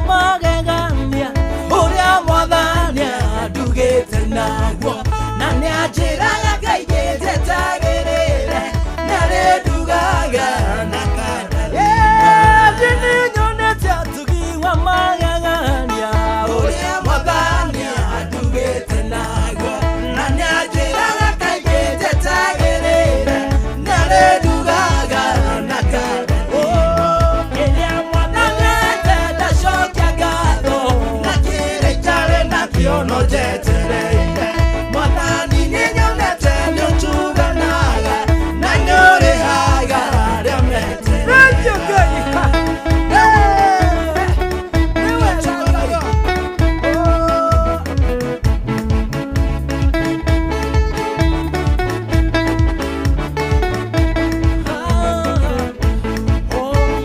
Magegania ũrĩa Mwathani andugĩte naguo na nĩanjĩraga kaingĩ njetagĩrĩre nĩarĩndugaga na kanda. Nĩnyonete ũtugi wa magegania ũrĩa Mwathani andugĩte naguo na nĩanjĩraga kaingĩ njetagĩrĩre nĩarĩndugaga na kanda. Kĩrĩa Mwathani ndacokia ngatho na kĩrĩa itarĩ nakĩo no njetereire. Mwathani nĩnyonete nĩũtuganaga na nĩũrĩhaga arĩa metereire.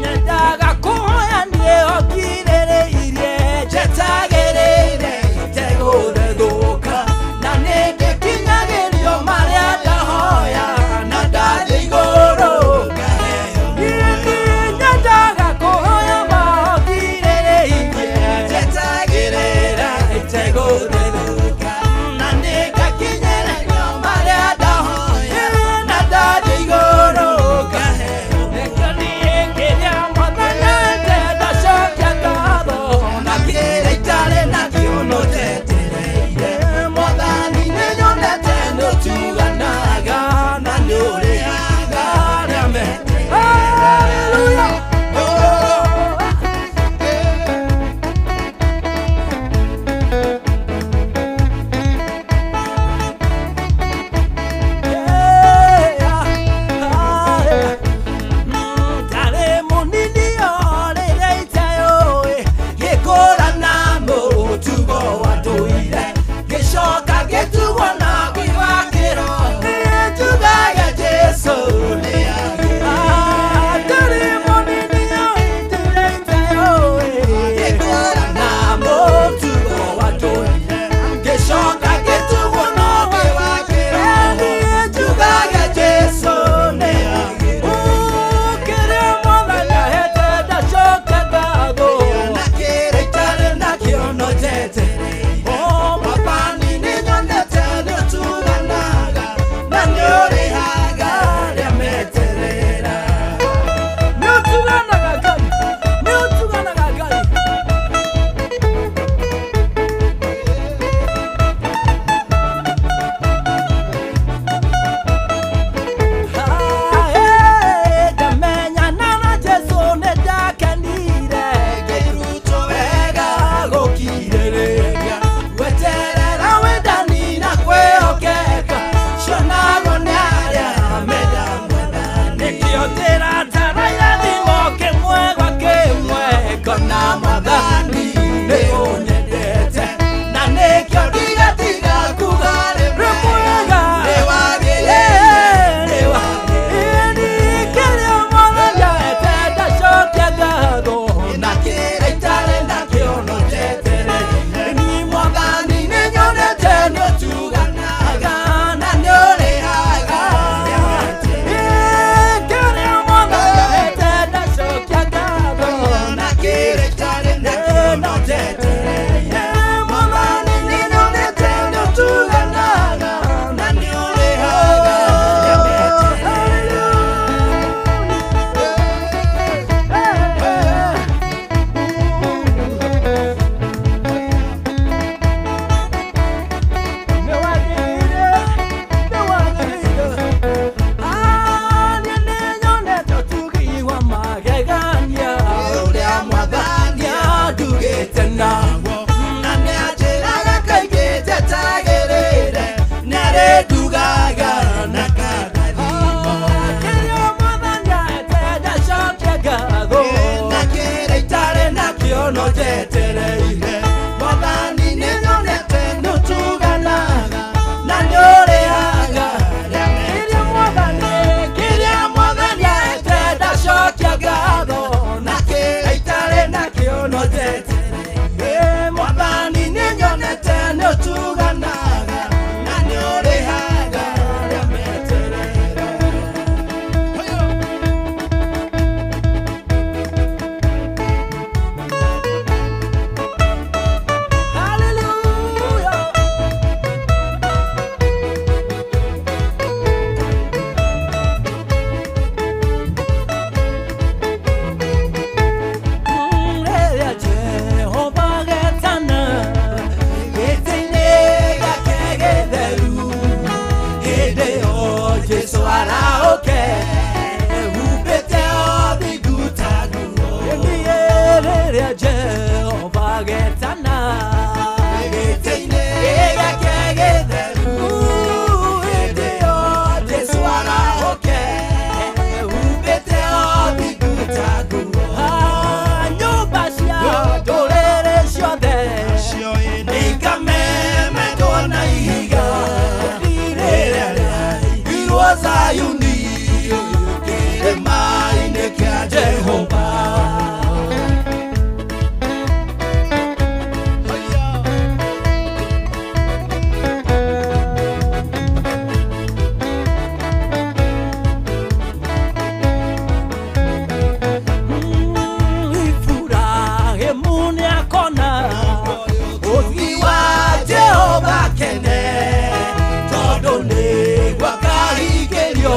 Nyendaga kũhoya niĩ okirĩrĩirie njetagĩrĩire itegũthethũka na nĩndĩkinyagĩrio marĩa ndahoya na ndathiĩ igũrũ ngaheo. Niĩ nyendaga kũhoya maokirĩrĩirie njetagĩrĩra itegũthethũka na nĩngakinyĩrio marĩa ndahoya na ndathiĩ igũrũ ngaheo. Nĩkĩo niĩ kĩrĩa Mwathani ndacokia ngatho na kĩrĩa itarĩ nakĩo no njetereire. Mwathani nĩnyonete nĩũtuganaga na nĩũrĩhaga arĩa metereire. Hallelujah. Ndarĩ mũnini o rĩrĩa itayũĩ gĩkũra na mũtugo wa ndũire ngĩcoka ngĩtugwo na ũgĩ wa kĩroho njugaga Jesũ nĩagĩrĩire. Ndarĩ mũnini o rĩrĩa itayũĩ gĩkũra na mũtugo wa ndũire ngĩcoka ngĩtugwo na ũgĩ wa kĩroho njugaga Jesũ nĩagĩrĩire. Kĩrĩa Mwathani ahete ndacokia ngatho na kĩrĩa itarĩ nakĩo no njetereire. Mwathani nĩnyonete nĩũtuganaga na nĩũrĩhaga arĩa meterera. Nĩũtuganaga Ngai, nĩũtuganaga Ngai. Ndamenyana na Jesũ nĩndakenire ngĩrutwo wega gũkirĩrĩria gweterera wendani na kwĩhokeka cionagwo nĩ arĩa menda Mwathani. Nĩkĩo ndĩratara irathimo kĩmwe gwa kĩmwe ngona Mwathani nĩũnyendete na nĩkĩo ndigatiga kuga rĩmwe nĩwagĩrĩire nĩwagĩrĩire. Kĩrĩa Mwathani ahete ndacokia ngatho na kĩrĩa itarĩ nakĩo no njetereire. Niĩ Mwathani nĩnyonete nĩũtuganaga na nĩũrĩhaga arĩa metereire. Kĩrĩa Mwathani ahete ndacokia ngatho na kĩrĩa itarĩ nakĩo no njetereire. Mwathani nĩnyonete nĩũtuganaga na nĩũrĩhaga arĩa metereire. Ũrĩa Mwathani andugĩte naguo na nĩanjĩraga kaingĩ njetagĩrĩre nĩarĩndugaga na kandathimo. Kĩrĩa Mwathani ahete ndacokia ngatho na kĩrĩa itarĩ nakĩo no njetereire. Mwathani nĩnyonete nĩũtuganaga na nĩũrĩhaga arĩa metereire. Kĩrĩa Mwathani ahete ndacokia ngatho na kĩrĩa itarĩ nakĩo no njetereire. Mwathani nĩnyonete nĩũtuganaga na nĩũrĩhaga arĩa metereire. Jesu arahũke humbĩte ũthingu ta nguo. Rĩrĩa Jehova getana gĩtĩ-inĩ gĩake gĩtheru, hĩndĩ ĩyo Jesu arahũke humbĩte ũthingu ta nguo. Nyũmba cia ndũrĩrĩ ciothe nĩikamemetwo na ihiga rĩrĩa rĩaigirwo Zayuni kĩrĩma-inĩ kĩa Jehova. Iburahĩmu nĩakona ũthii wa Jehova kene, tondũ nĩguo akahingĩrio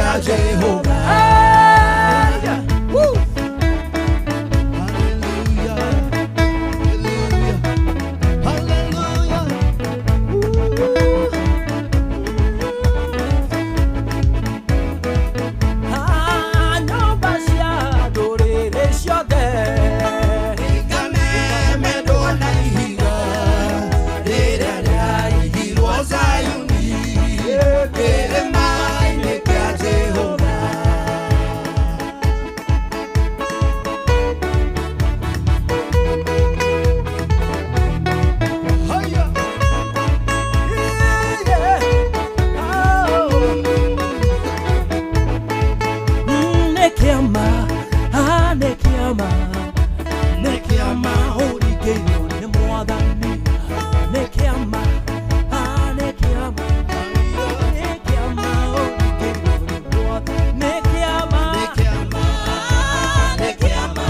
kĩa Jehova. Woo! Hallelujah, hallelujah, hallelujah. Woo! Nyũmba cia ndũrĩrĩ ciothe Ikamemendwo na ihiga rĩrĩa rĩaigirwo Zayuni, kĩrĩma-inĩ kĩa Jehova. Haya. Nĩ kĩama, ah, nĩ kĩama, nĩ kĩama ũringĩirwo nĩ Mwathani. Nĩ kĩama, ah, nĩ kĩama, nĩ kĩama ũringĩirwo nĩ Mwathani. Nĩ kĩama, Nĩ kĩama, nĩ kĩama,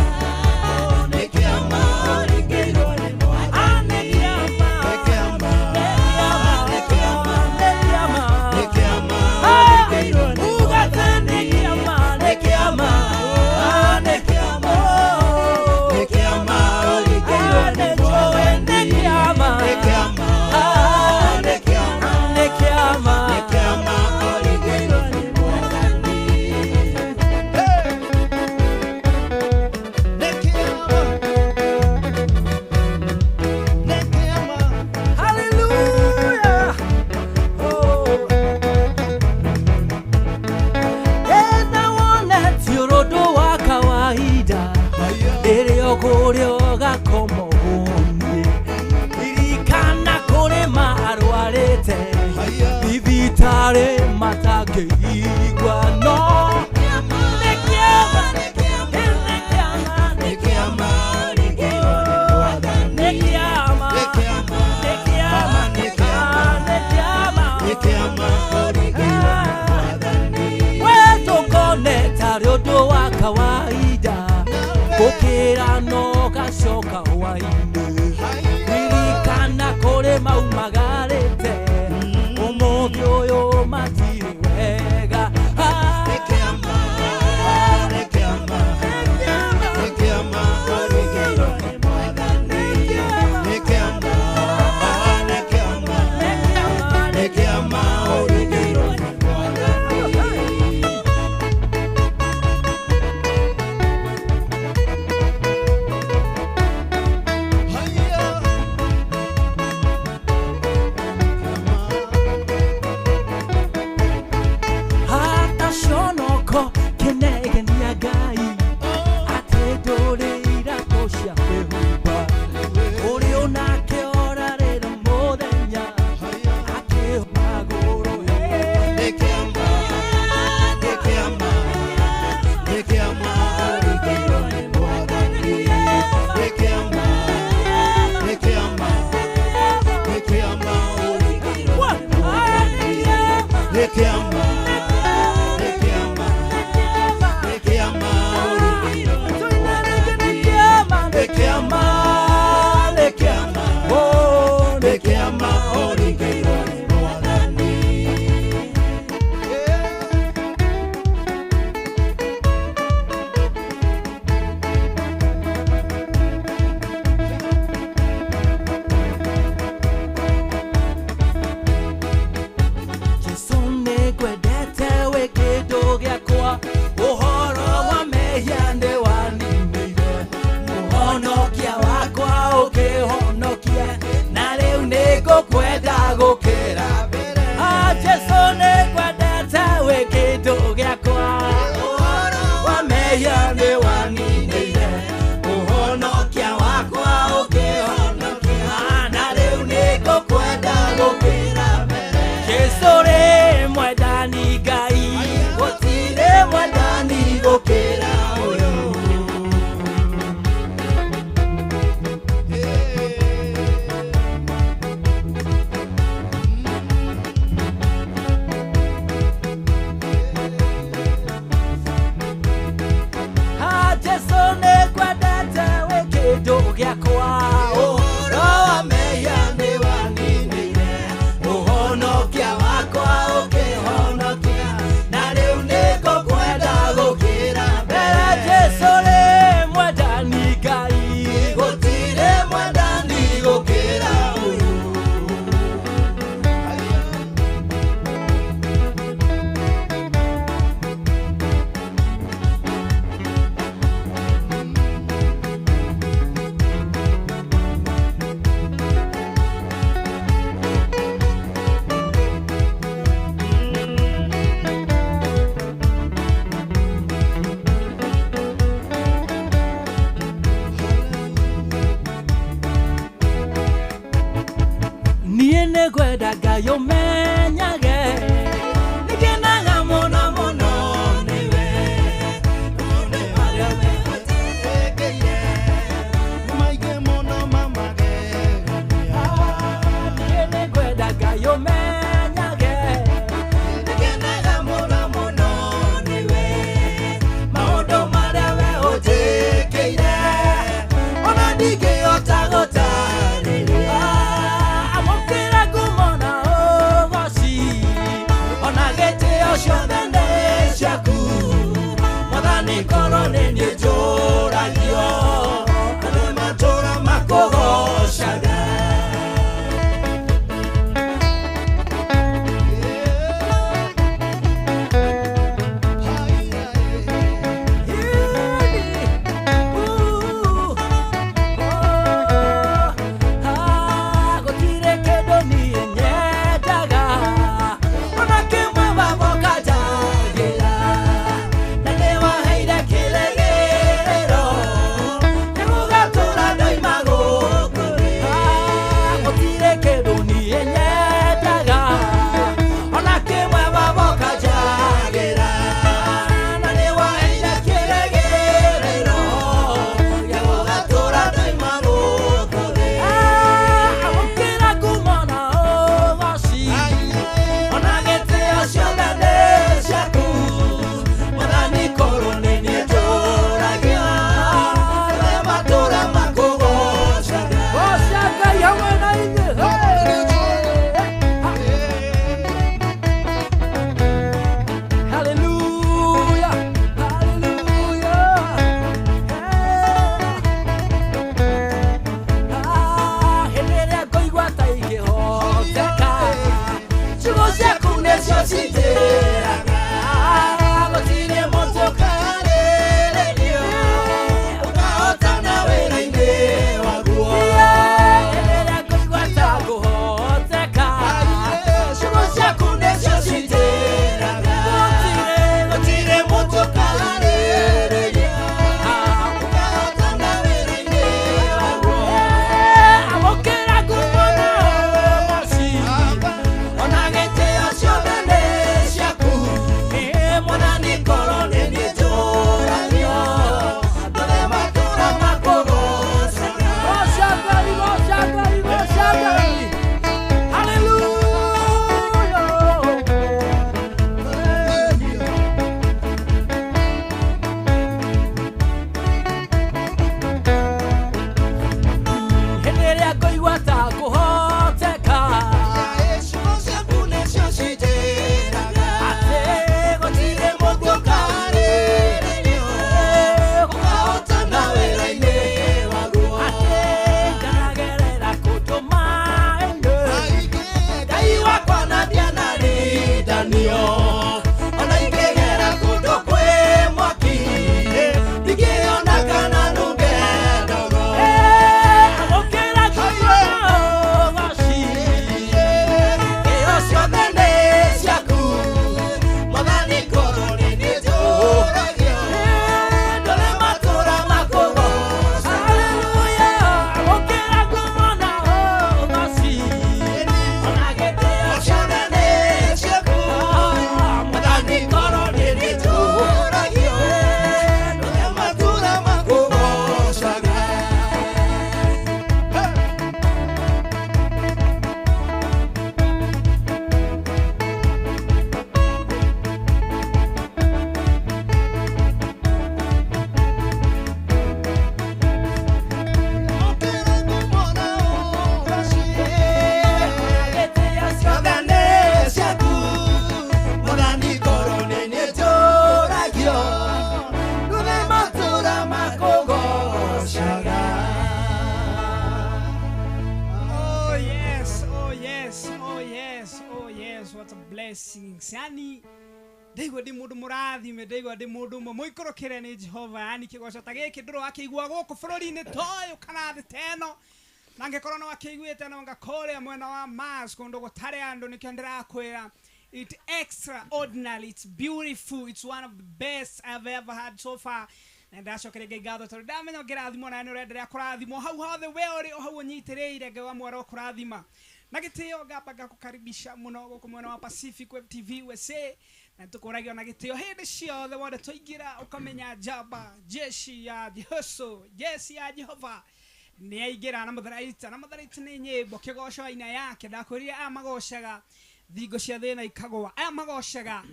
nĩ kĩama ũringĩirwo nĩ ah, nĩ Mwathani. kĩama, Nĩ kĩama, nĩ kĩama, nĩ kĩama, nĩ kĩama Ah, ũringĩirwo nĩ uga atĩ nĩ Mwathani. kĩama, nĩ kĩama, ah, nĩ kĩama, oh. Nĩ kĩama ũringĩirwo nĩ Mwathani. Nĩ kĩama, nĩ kĩama, Nĩ kĩama. nĩ kĩama ũringĩirwo nĩ Mwathani. Hey! Nĩ kĩama, nĩ kĩama. Hallelujah. Oh. Ena wone ti ũndũ wa kawaida rĩrĩa ũkũrĩa ũgakoma ũhũniĩ. Ririkana kũrĩ marwarĩte thibitarĩ matangĩigua no nĩ kĩama, nĩ kĩama, Nĩ kĩama ũringĩirwo nĩ Mwathani. nĩ kĩama, Nĩ kĩama, nĩ kĩama, nĩ kĩama, nĩ kĩama. nĩ kĩama ũringĩirwo nĩ Mwathani. We tũkone tarĩ ũndũ wa kawaida gũkĩra no gacoka hwainĩ. Ririkana kũrĩ maumagarĩte ũmũthĩ ũyũ matirĩ wega. Ah, Nĩ kĩama, nĩ kĩama, nĩ kĩama ũringĩirwo nĩ Mwathani. Nĩ kĩama, nĩ kĩama, nĩ kĩama ũringĩirwo nĩ Mwathani. Haya. Hata conoko kĩnegenia Ngai atĩ ndũrĩ iratũ cia kwĩhumba ũrĩ onake orarĩra mũthenya akĩmagũrũ. Nĩ kĩama, nĩ kĩama, nĩ kĩama ũringĩirwo nĩ Mwathani. Nĩ kĩama, nĩ kĩama, nĩ kĩama ũringĩirwo nĩ Mwathani. Nĩ kĩama, nĩ kĩama, Ngai ũmenyage nĩngenaga mũno mũno nĩwe maũndũ marĩa we ũnjĩkĩire nĩ maingĩ mũno mamagegania. Niĩ nĩngwenda Ngai ũmenyage nĩngenaga mũno mũno nĩwe maũndũ marĩa we ũnjĩkĩire ona ndingĩhota gũtarĩria. Amũkĩra ngumo na ũgoci ona gĩtĩo ciothe nĩ ciaku Mwathani korwo nĩ niĩ njũragio andũ matũũra makũgocaga. Gũtirĩ kĩndũ niĩ nyendaga ona kĩmwe baba ũkanjagĩra na nĩwaheire kĩrĩgĩrĩro nĩgũgatũra ndoima gũkũ thĩ. Gũtirĩ kĩndũ niĩ nyendaga ona kĩmwe baba ũkanjagĩra na nĩwaheire kĩrĩgĩrĩro nĩgũgatũra ndoima gũkũ thĩ. Amũkĩra ngumo na ũgoci ona gĩtĩo ciothe nĩ ciaku Mwathani korwo nĩ niĩ njũragio arĩa matũũra makũgocaga. Goca Ngai hamwe na inyuĩ. Hallelujah, hallelujah. Hĩndĩ ĩrĩa ngũigua ta ingĩhoteka ciugo ciaku nĩcio cinjĩraga gũtirĩ mũndũ ũkarĩrĩrio ũkahotana wĩra-inĩ waguo. Hĩndĩ ĩrĩa ngũigua ta ngũhoteka ciugo ciaku nĩcio cinjĩraga gũtirĩ mũndũ ũkarĩrĩrio ũkahotana wĩra-inĩ waguo. Amũkĩra ngumo na ũgoci ona gĩtĩo ciothe nĩ ciaku Mwathani korwo nĩ niĩ njũragio andũ matũũra makũgocaga. Goca Ngai, goca Ngai, goca Ngai. Hallelujah. Hĩndĩ ĩrĩa ngũigua ta ngũhoteka Ciugo ciaku nĩcio cinjĩraga atĩ gũtirĩ mũndũ ũkarĩrĩrio ũkahotana wĩra-inĩ waguo. Atĩ nganagerera kũndũ maĩ-inĩ Ngai wakwa na ndianarindanio ona ingĩgera kũndũ kwĩ mwaki ndingĩona kana nunge ndogo. Amũkĩra ngumo na ũgoci Ĩyo ciothe nĩ ciaku Mwathani korwo nĩ niĩ njũragio ndore matũũra makũgocaga. Hallelujah. Amũkĩra ngumo na ũgoci ona gĩtĩo Ciothe nĩ ciaku Mwathani korwo nĩ niĩ njũragio ndore matũũra makũgocaga. Gĩtĩo Ciothe nĩ ciaku Mwathani korwo nĩ niĩ njũragio ndore matũũra makũgocaga. Oh yes, oh yes, oh yes, oh yes, what a blessing. Yani ndaigua ndĩ mũndũ mũrathime, ndaigua ndĩ mũndũ ũmwe mũikũrũkĩre nĩ Jehova, yani kĩgoco ta gĩkĩ ndũrĩ wakĩigua gũkũ bũrũri-inĩ ta ũyũ kana thĩ ta ĩno na angĩkorwo nĩ wakĩiguĩte no anga kũrĩa mwena wa Mars kũndũ gũtarĩ andũ nĩkĩo ndĩrakwĩra it's extraordinary, it's beautiful, it's one of the best I've ever had so far. Na ndacokeria Ngai ngatho tondũ ndamenya ũngĩrathimwo na nĩ ũrenderea kũrathimwo hau hothe we ũrĩ o hau ũnyitĩrĩire Ngai wa mwera ũkũrathima. Na gĩtĩo ngamba ngakũkaribisha mũno gũkũ mwena wa Pacific Web TV USA na tũkũragio na gĩtĩo hĩndĩ ciothe wothe twaingĩra ũkamenya njamba jeshi ya Jesu, jeshi ya Jehova nĩ aingĩra na mũtharaita, na mũtharaita nĩ nyĩmbo kĩgoco aina yake. Ndakwĩrire aya magocaga thingo cia thĩna ikagũa, aya magocaga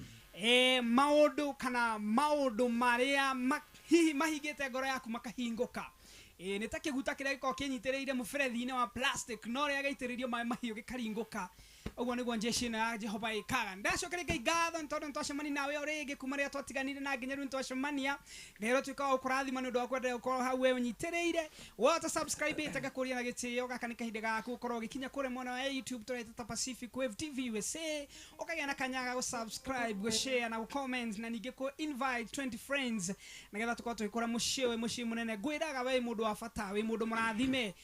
maũndũ kana maũndũ marĩa hihi mahingĩte ngoro yaku makahingũka. Nĩ ta kĩguta kĩrĩa gĩkoragwo kĩnyitĩrĩire mũberethi-inĩ wa plastic no rĩrĩa gĩaitĩrĩrio maĩ mahiũ gĩkaringũka. Ũguo nĩguo jeshi ĩno ya Jehova ĩkaga. Ndacokeria Ngai ngatho nĩ tondũ nĩtwacemania nawe o rĩngĩ kuma rĩrĩa twatiganire na nginya rĩu nĩtwacemania. Ngai ũrotuĩka wa gũkũrathima nĩ ũndũ wa kwenda gũkorwo hau we ũnyitĩrĩire. Wota subscribe ĩte ngakũria na gĩtĩo, gaka nĩ kahinda gaku ũkorwo ũgĩkinya kũrĩa mwena wa YouTube tũreta ta Pacific Wave TV USA, ũkagĩa na kanya ga gũ-subscribe, gũ-share na gũ-comment na ningĩ kũ-invite 20 friends nĩgetha tũkorwo tũgĩkũra mũciĩ wĩ mũciĩ mũnene. Ngwĩraga we mũndũ wa bata, wĩ mũndũ mũrathime.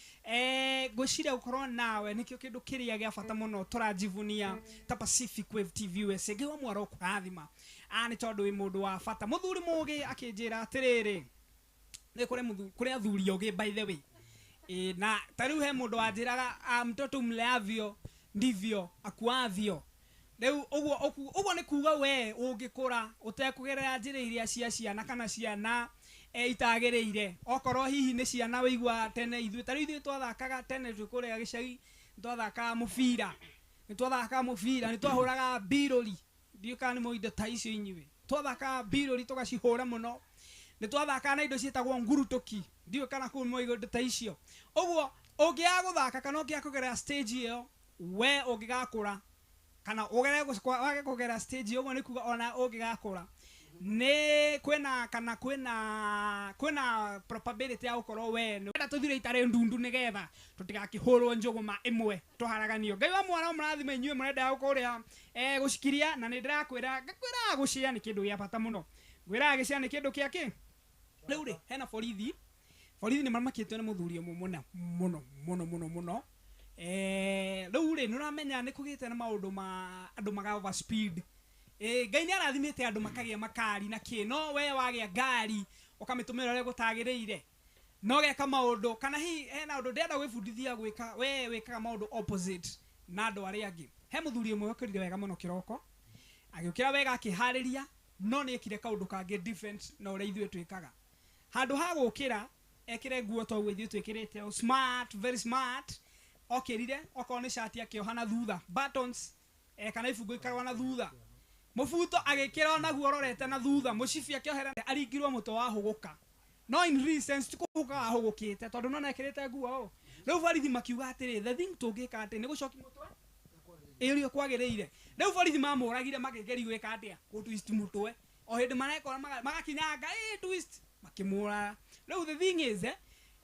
Ngwĩciria gũkorwo nawe nĩkĩo kĩndũ kĩrĩa gĩa bata mũno tũrajivunia ta Pacific Wave TV USA. Ngai wa mwaro kũrathima nĩ tondũ wĩ mũndũ wa bata. Mũthuri mũgĩ akĩnjĩra atĩrĩrĩ, nĩ kũrĩ athuri ogĩ by the way. Na ta rĩu he mũndũ wanjĩraga mtoto mleavyo ndivyo akuavyo. Rĩu ũguo nĩ kuga we ũngĩkũra ũtekũgerera njĩra iria cia ciana kana ciana itagĩrĩire, okorwo hihi nĩ ciana wĩigua tene ithuĩ ta rĩu ithuĩ twathakaga tene twĩ kũrĩa gĩcagi, nĩtwathakaga mũbira, nĩtwathakaga mũbira, nĩtwahũraga mbirũri, ndiũĩ kana nĩ mũĩ indo ta icio inyuĩ. Twathakaga mbirũri tũgacihũra mũno, nĩtwathakaga na indo ciĩtagwo ngurutũki, ndiũĩ kana kũu mũĩ indo ta icio. Ũguo ũngĩaga gũthaka kana ũngĩaga kũgerera stage ĩyo, we ũngĩgakũra kana wage kũgerera stage ĩyo, ũguo nĩ kuga ona ũngĩgakũra nĩ kwĩna kana kwĩna probability ya gũkorwo we nĩ tũthire itarĩ ndundu nĩgetha tũtigakĩhũrwo njũgũma ĩmwe tũharaganio. Ngai wa mwana mũrathime inyuĩ mũrenda kũrĩa gũcikiria, na nĩ ndĩrakwĩra ngakwĩra gũcia nĩ kĩndũ gĩa bata mũno. Ngwĩraga gĩcia nĩ kĩndũ kĩa kĩ. Rĩu rĩ hena borithi, borithi nĩ mamakĩtio nĩ mũthuri ũmwe mũno mũno mũno mũno mũno. Rĩu rĩ nĩ ũramenya nĩ kũgĩte na maũndũ ma andũ maga over speed. Ngai nĩ arathimĩte andũ makagĩa makari na kĩ, no we wagĩa ngari ũkamĩtũmĩra ũrĩa gũtagĩrĩire no geka maũndũ kana hihi hena ũndũ ndĩrenda gwĩbundithia gwĩka, we wĩkaga maũndũ opposite na andũ arĩa angĩ. He mũthuri ũmwe wokĩrire wega mũno kĩroko, agĩũkĩra wega akĩharĩria, no nĩ ekire kaũndũ kangĩ different na ũrĩa ithuĩ twĩkaga. Handũ ha gũkĩra ekĩre nguo ta ũguo ithuĩ twĩkĩrĩte, smart, very smart, okĩrire okorwo nĩ cati akĩoha na thutha buttons, kana ibungo ikarwa na thutha, mũbuto agĩkĩra onaguo ũrorete na thutha, mũcibi akĩohera, aringirwo mũtwe wahũgũka. No in recent ti kũhũgũka wahũgũkĩte tondũ nona ekĩrĩte nguo ũũ. Rĩu borithi makiuga atĩrĩ, the thing tũngĩka atĩ nĩ gũcokia mũtwe ĩũrĩa kwagĩrĩire. Rĩu borithi mamũragire makĩgeria gwĩka atĩa, gũ twist mũtwe, o hĩndĩ marekora magakinyanga twist makĩmũraga. Rĩu the thing is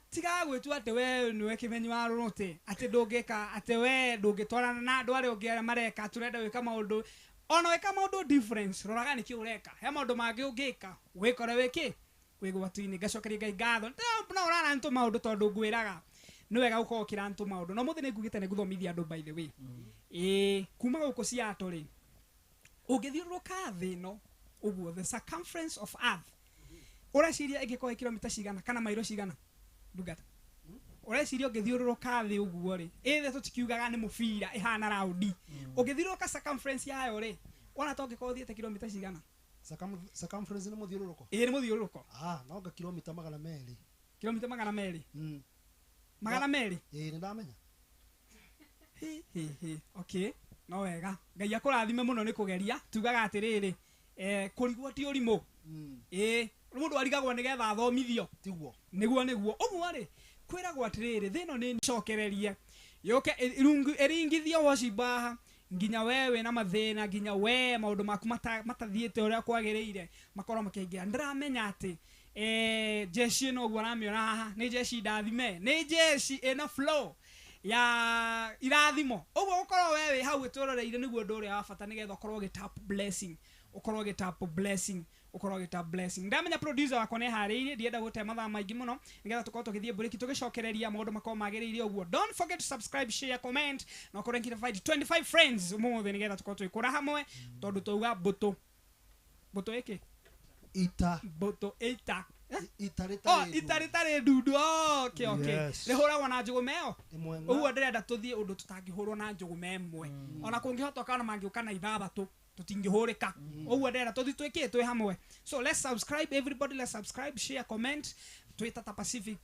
tigaga gwĩtua atĩ we nĩwe kĩmenyi wa rũrũtĩ, atĩ ndũngĩka, atĩ we ndũngĩtwarana na andũ arĩa ũngĩ arĩa mareka, tũrenda gwĩka maũndũ ona wĩka maũndũ difference, roraga nĩkĩ ũreka. He maũndũ mangĩ ũngĩka wĩkore wĩkĩ wĩgwati-inĩ. Ngacokeria Ngai ngatho no ũrarantũ maũndũ tondũ ngwĩraga nĩ wega gũkorwo ũkĩrantũ maũndũ. No mũthĩ nĩ ngugĩte nĩ ngũthomithia andũ by the way. Kuma gũkũ Seattle rĩ, ũngĩthiũrũrũka thĩ ĩno ũguo, the circumference of earth, ũreciria ĩngĩkorwo ĩ kilomita cigana kana mairo cigana ndungata? Ũreciria ũngĩthiũrũrũka thĩ ũguo rĩ, ĩthe tũtikiugaga nĩ mũbira ĩhana raundi, ũngĩthiũrũrũka circumference yayo rĩ, wona ta ũngĩkorwo ũthiĩte kilomita cigana? Circumference nĩ mũthiũrũrũko? Ĩĩ nĩ mũthiũrũrũko. No nga kilomita 200. Kilomita 200? 200? Ĩĩ nĩ ndamenya. Okay, no wega. Ngai akũrathime mũno nĩ kũgeria. Tugaga atĩrĩrĩ, kũrigwo ti ũrimũ. Mũndũ arigagwo nĩgetha athomithio. Tiguo. Nĩguo nĩguo. Ũguo rĩ, kwĩragwo atĩrĩrĩ, thĩ ĩno nĩ cokererie yũke ĩringithio wocimbaha nginya we wĩna mathĩna, nginya we maũndũ maku matathiĩte ũrĩa kwagĩrĩire makorwo makĩingĩra. Ndĩramenya atĩ jeshi ĩno ũguo ũramĩona haha nĩ jeshi ndathime, nĩ jeshi ĩna flow ya irathimo. Ũguo gũkorwo we wĩ hau wĩtũroreire nĩguo ũndũ ũrĩa wa bata, nĩgetha ũkorwo ũgĩ tap blessing, ũkorwo ũgĩ tap blessing, ũkorwo ũgĩ tap blessing. Ndamenya producer wakwa nĩ eharĩirie, ndienda gũte mathaa maingĩ mũno nĩgetha tũkorwo tũgĩthiĩ break tũgĩcokereria maũndũ makorwo magĩrĩire ũguo. Don't forget to subscribe, share, comment na ũkorwo ũkĩ invite 25 friends ũmũthĩ nĩgetha tũkorwo tũgĩkũra hamwe, tondũ twauga mbũtũ mbũtũ ĩkĩ ita mbũtũ ita. Ita Oh, rĩtarĩ ita rĩtarĩ ndundu. Oh, okay, okay. Yes. Rĩhũragwo na njũgũma ĩyo. Ĩmwe ng'a. Ũguo ndĩrenda tũthiĩ ũndũ tũtangĩhũrwo na njũgũma ĩmwe. Ona kũngĩhotoka ona mangĩũka na ithathatũ tũtingĩhũrĩka. Ũguo ndĩrenda tũthiĩ twĩkĩe twĩ hamwe. So let's subscribe, everybody. Let's subscribe, share, comment. Twĩta ta Pacific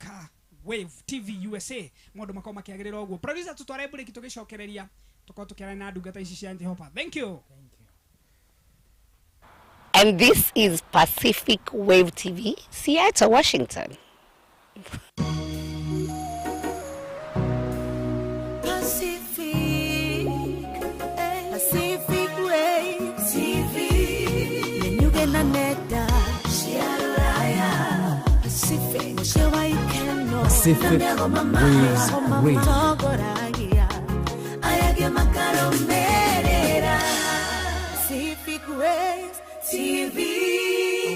Wave TV USA. Maũndũ makorwo makĩagĩrĩra ũguo. Producer, tũtware break, tũgĩcokereria tũkorwo tũkĩaria na ndungata ici cia Jehova. Thank you. And this is Pacific Wave TV, Seattle, Washington. Pacific, Pacific Wave TV. Nenyuge na neta, Shiaraya. Pacific, Moshewa ikeno. Pacific Waves Radio. Togoragia, ayage makaromerera. Pacific Waves TV.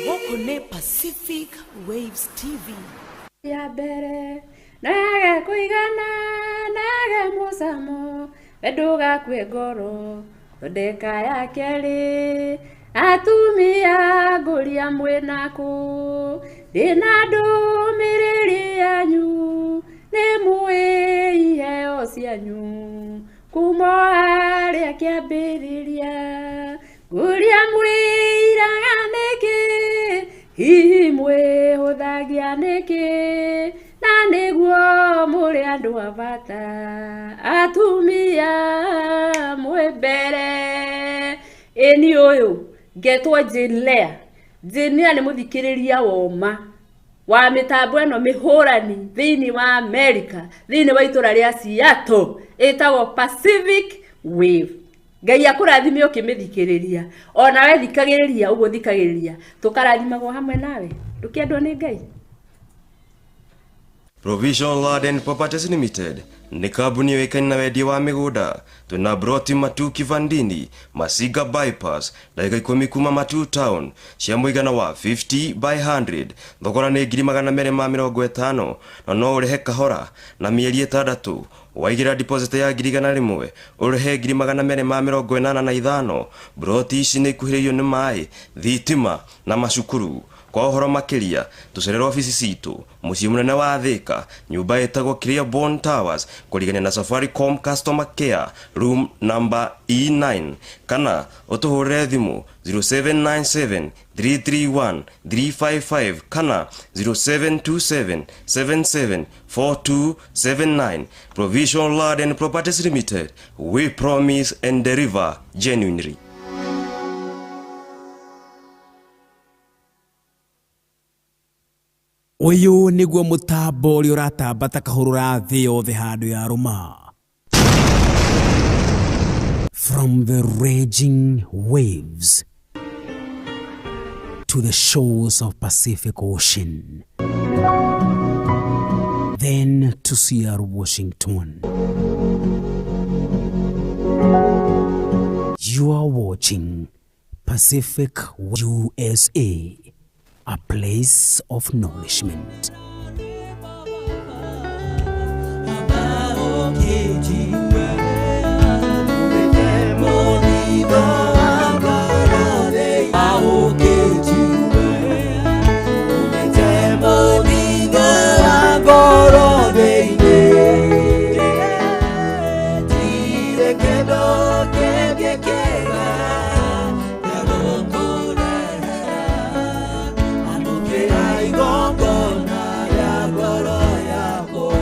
Woko ne Pacific Waves TV. Ya mbere nage kũigana nage mũcamo, we ndũgakue ngoro. Thondeka ya kerĩ, atumia ngũria mwĩnakũ, ndĩna ndũmĩrĩri yanyu, nĩ mũĩ iheo cianyu kuma o harĩa kĩambĩrĩria. Ngũria mwĩiraga nĩkĩ, hihi mwĩhũthagia nĩkĩ, na nĩguo mũrĩ andũ a bata, atumia mwĩ mbere. Ĩni ũyũ ngetwo Jane Lea. Jane Lea nĩ mũthikĩrĩria woma wa mĩtambo ĩno mĩhũrani thĩinĩ wa America, thĩinĩ wa itũra rĩa Seattle, ĩtagwo Pacific Wave. Ngai akũrathime ũkĩmĩthikĩrĩria, onawe thikagĩrĩria ũguo thikagĩrĩria, tũkarathimagwo hamwe nawe. Ndũkĩendwo nĩ Ngai. Provision Land and Properties Limited nĩ kambuni yũĩkaine na wendia wa mĩgũnda. Twĩna broti Matu Kivandini, Masiga Bypass, ndagĩka 10 kuma Matu Town, cia mũigana wa 50 by 100. Thogora nĩ 250,000, na no ũrĩhe kahora na mĩeri 6. Waigĩra deposit ya 100,000, ũrĩhe 285,000. Broti ici nĩ ikuhĩrĩirio nĩ maĩ, thitima na macukuru. Kwa ũhoro makĩria, tũcerere obici citũ mũciĩ mũnene wa Thika, nyũmba ĩtagwo Clearborn Towers, kũrigania na Safaricom Customer Care, room number E9, kana ũtũhũrĩre thimũ 0797 331 355 kana 0727 77 4279. Provision Land and Properties Limited, we promise and deliver genuinely. Ũyũ nĩguo mũtambo ũrĩa ũratamba ta kahũrũra thĩ yothe handũ ya rũma. From the raging waves to the shores of Pacific Ocean, then to Seattle, Washington. You are watching Pacific USA, a place of nourishment. Igongona ya ngoro yakwa.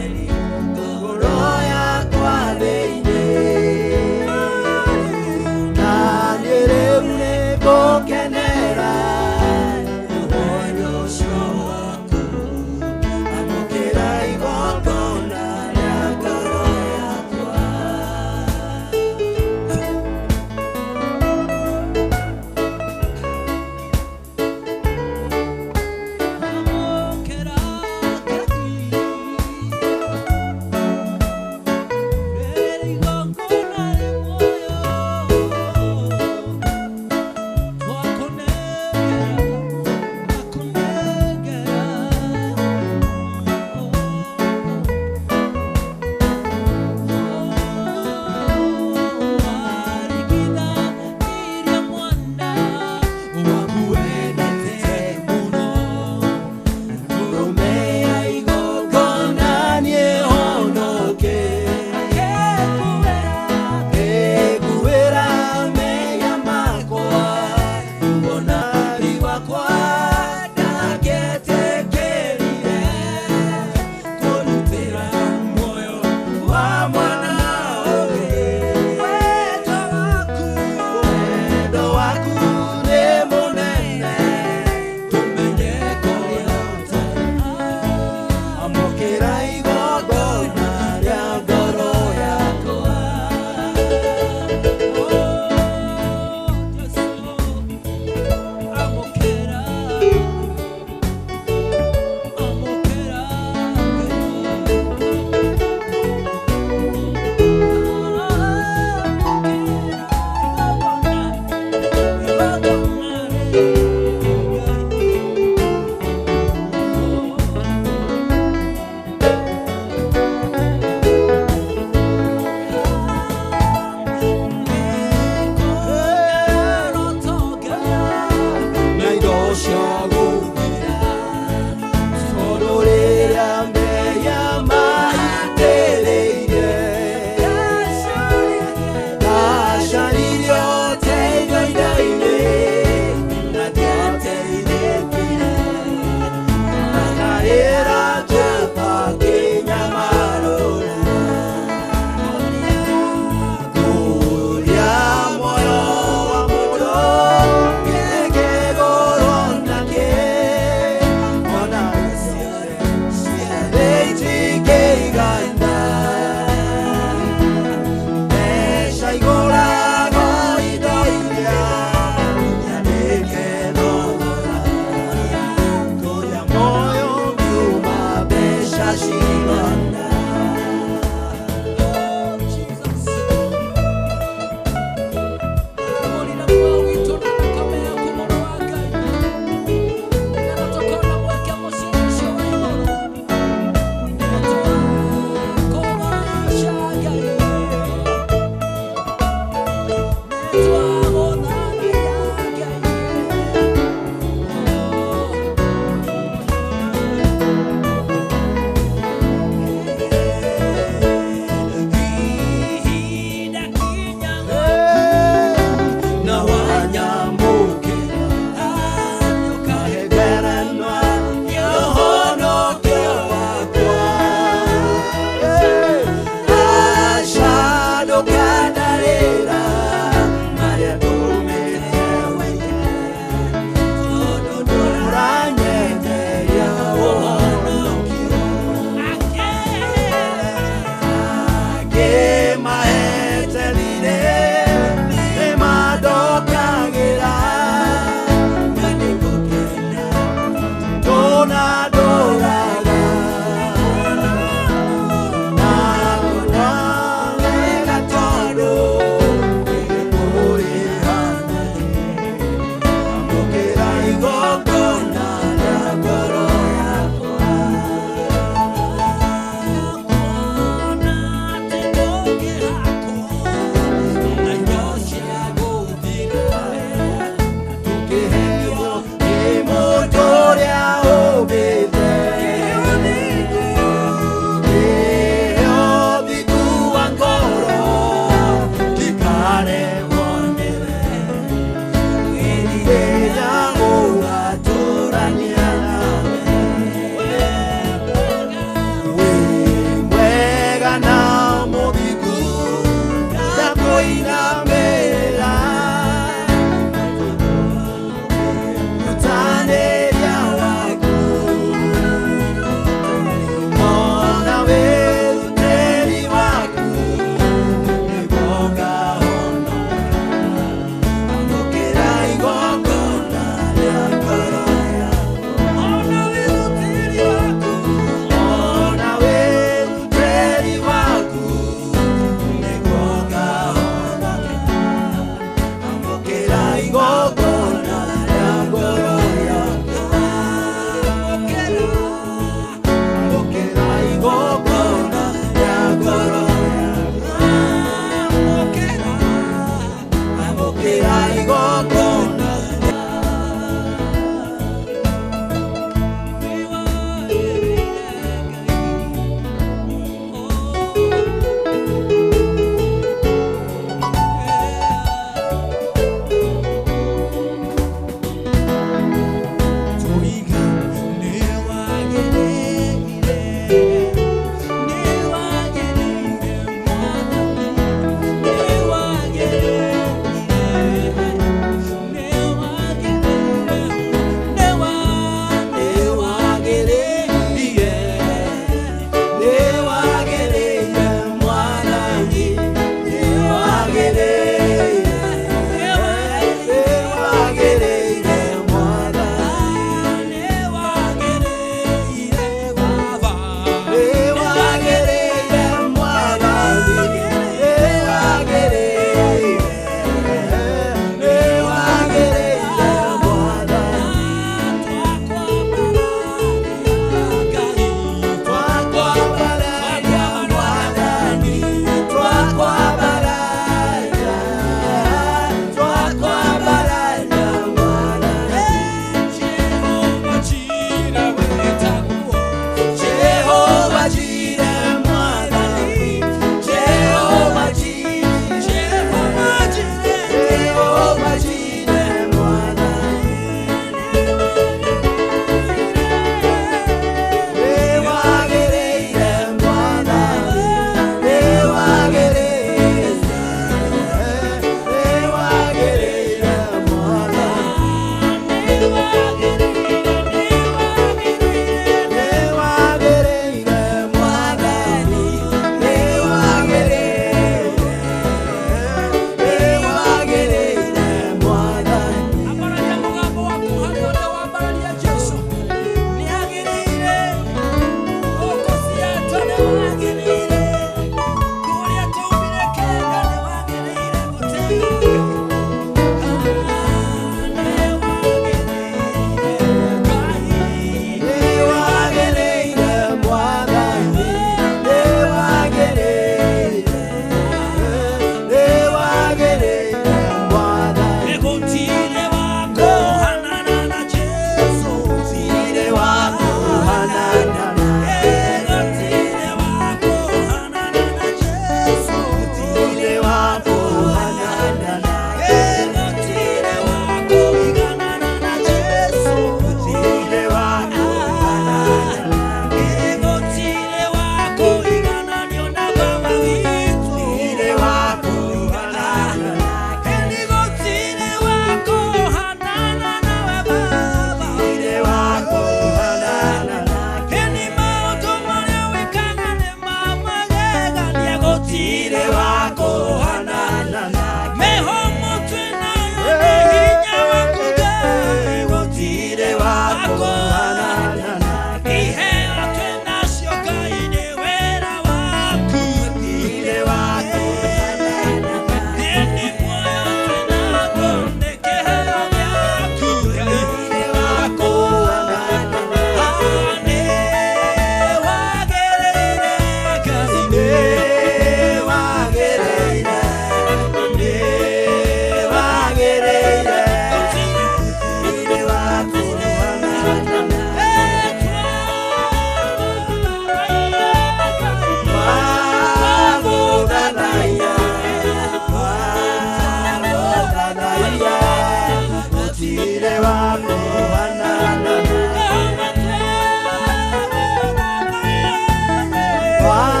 Yo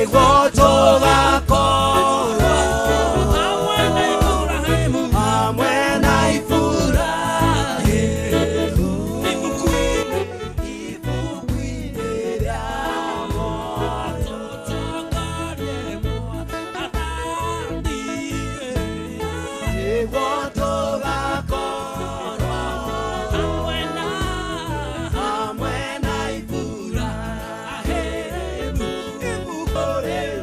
Nĩguo tũgakorwo hamwe na Iburahĩmu, hamwe na Iburahĩmu. Ibuku-inĩ, ibuku-inĩ rĩa muoyo tũtongorie Mwathani. Nĩguo tũgakorwo hamwe na, hamwe na Iburahĩmu. Ibuku rĩrĩ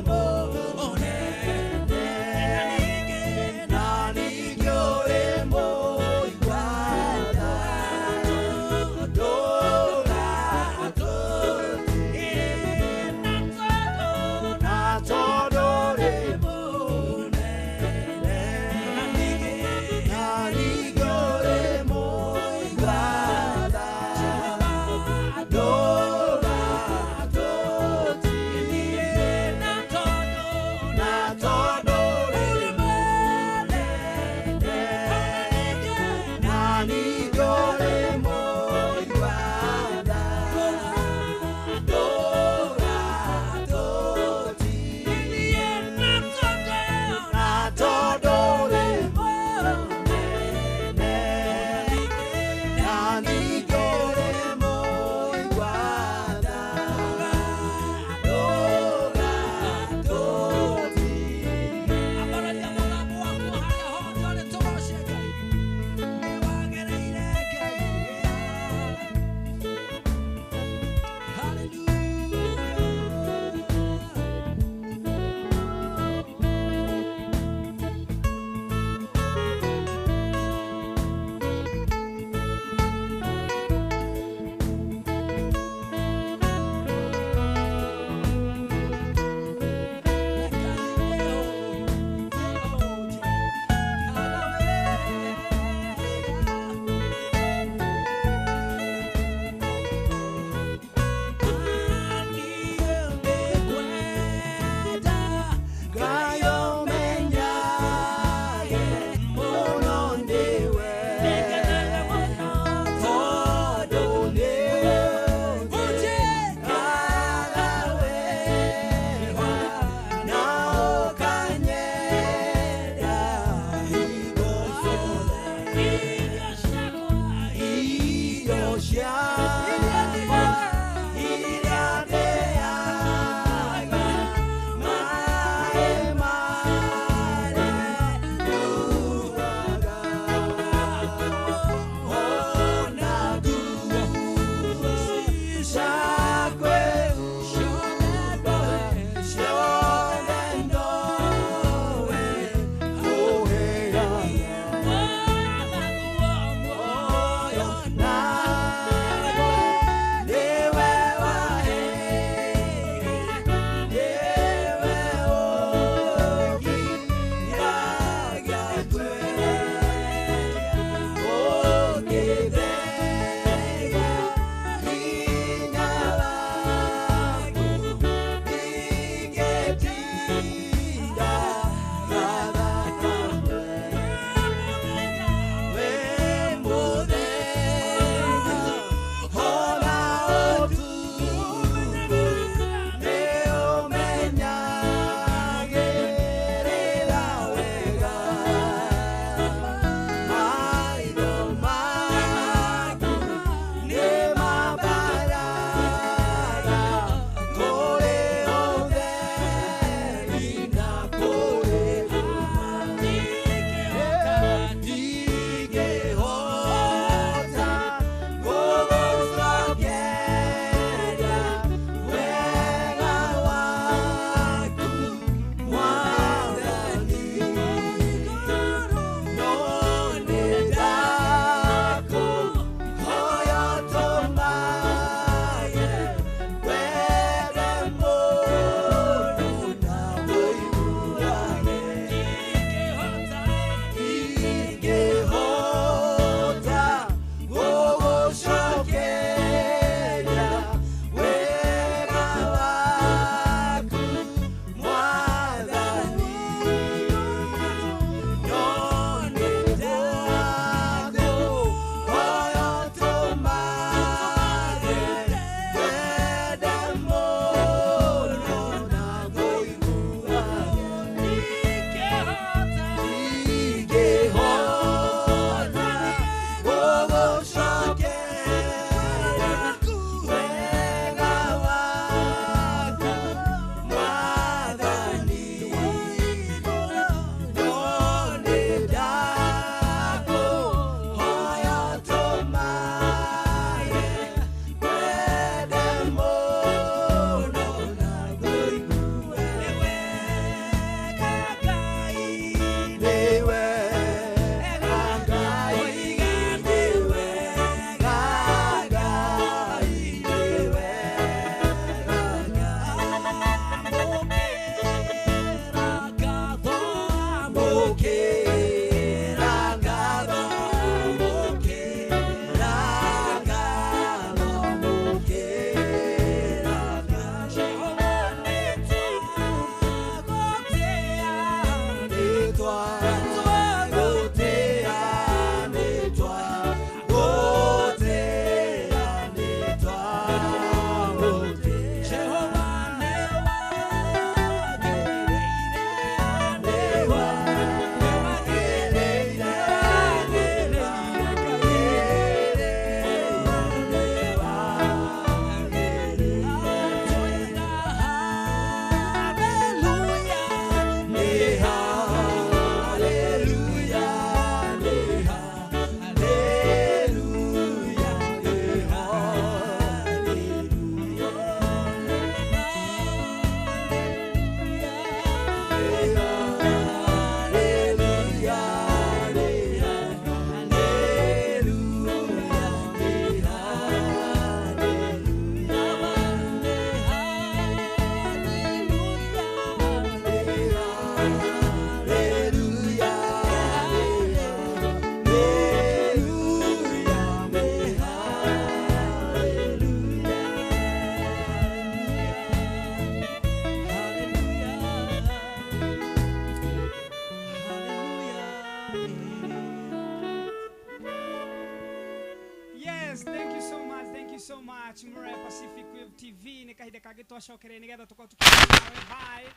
much. Mure Pacific Wave TV nĩ kahinda kangĩ twacokereria nĩgetha tũkorwo tũkĩaria nawe. Bye.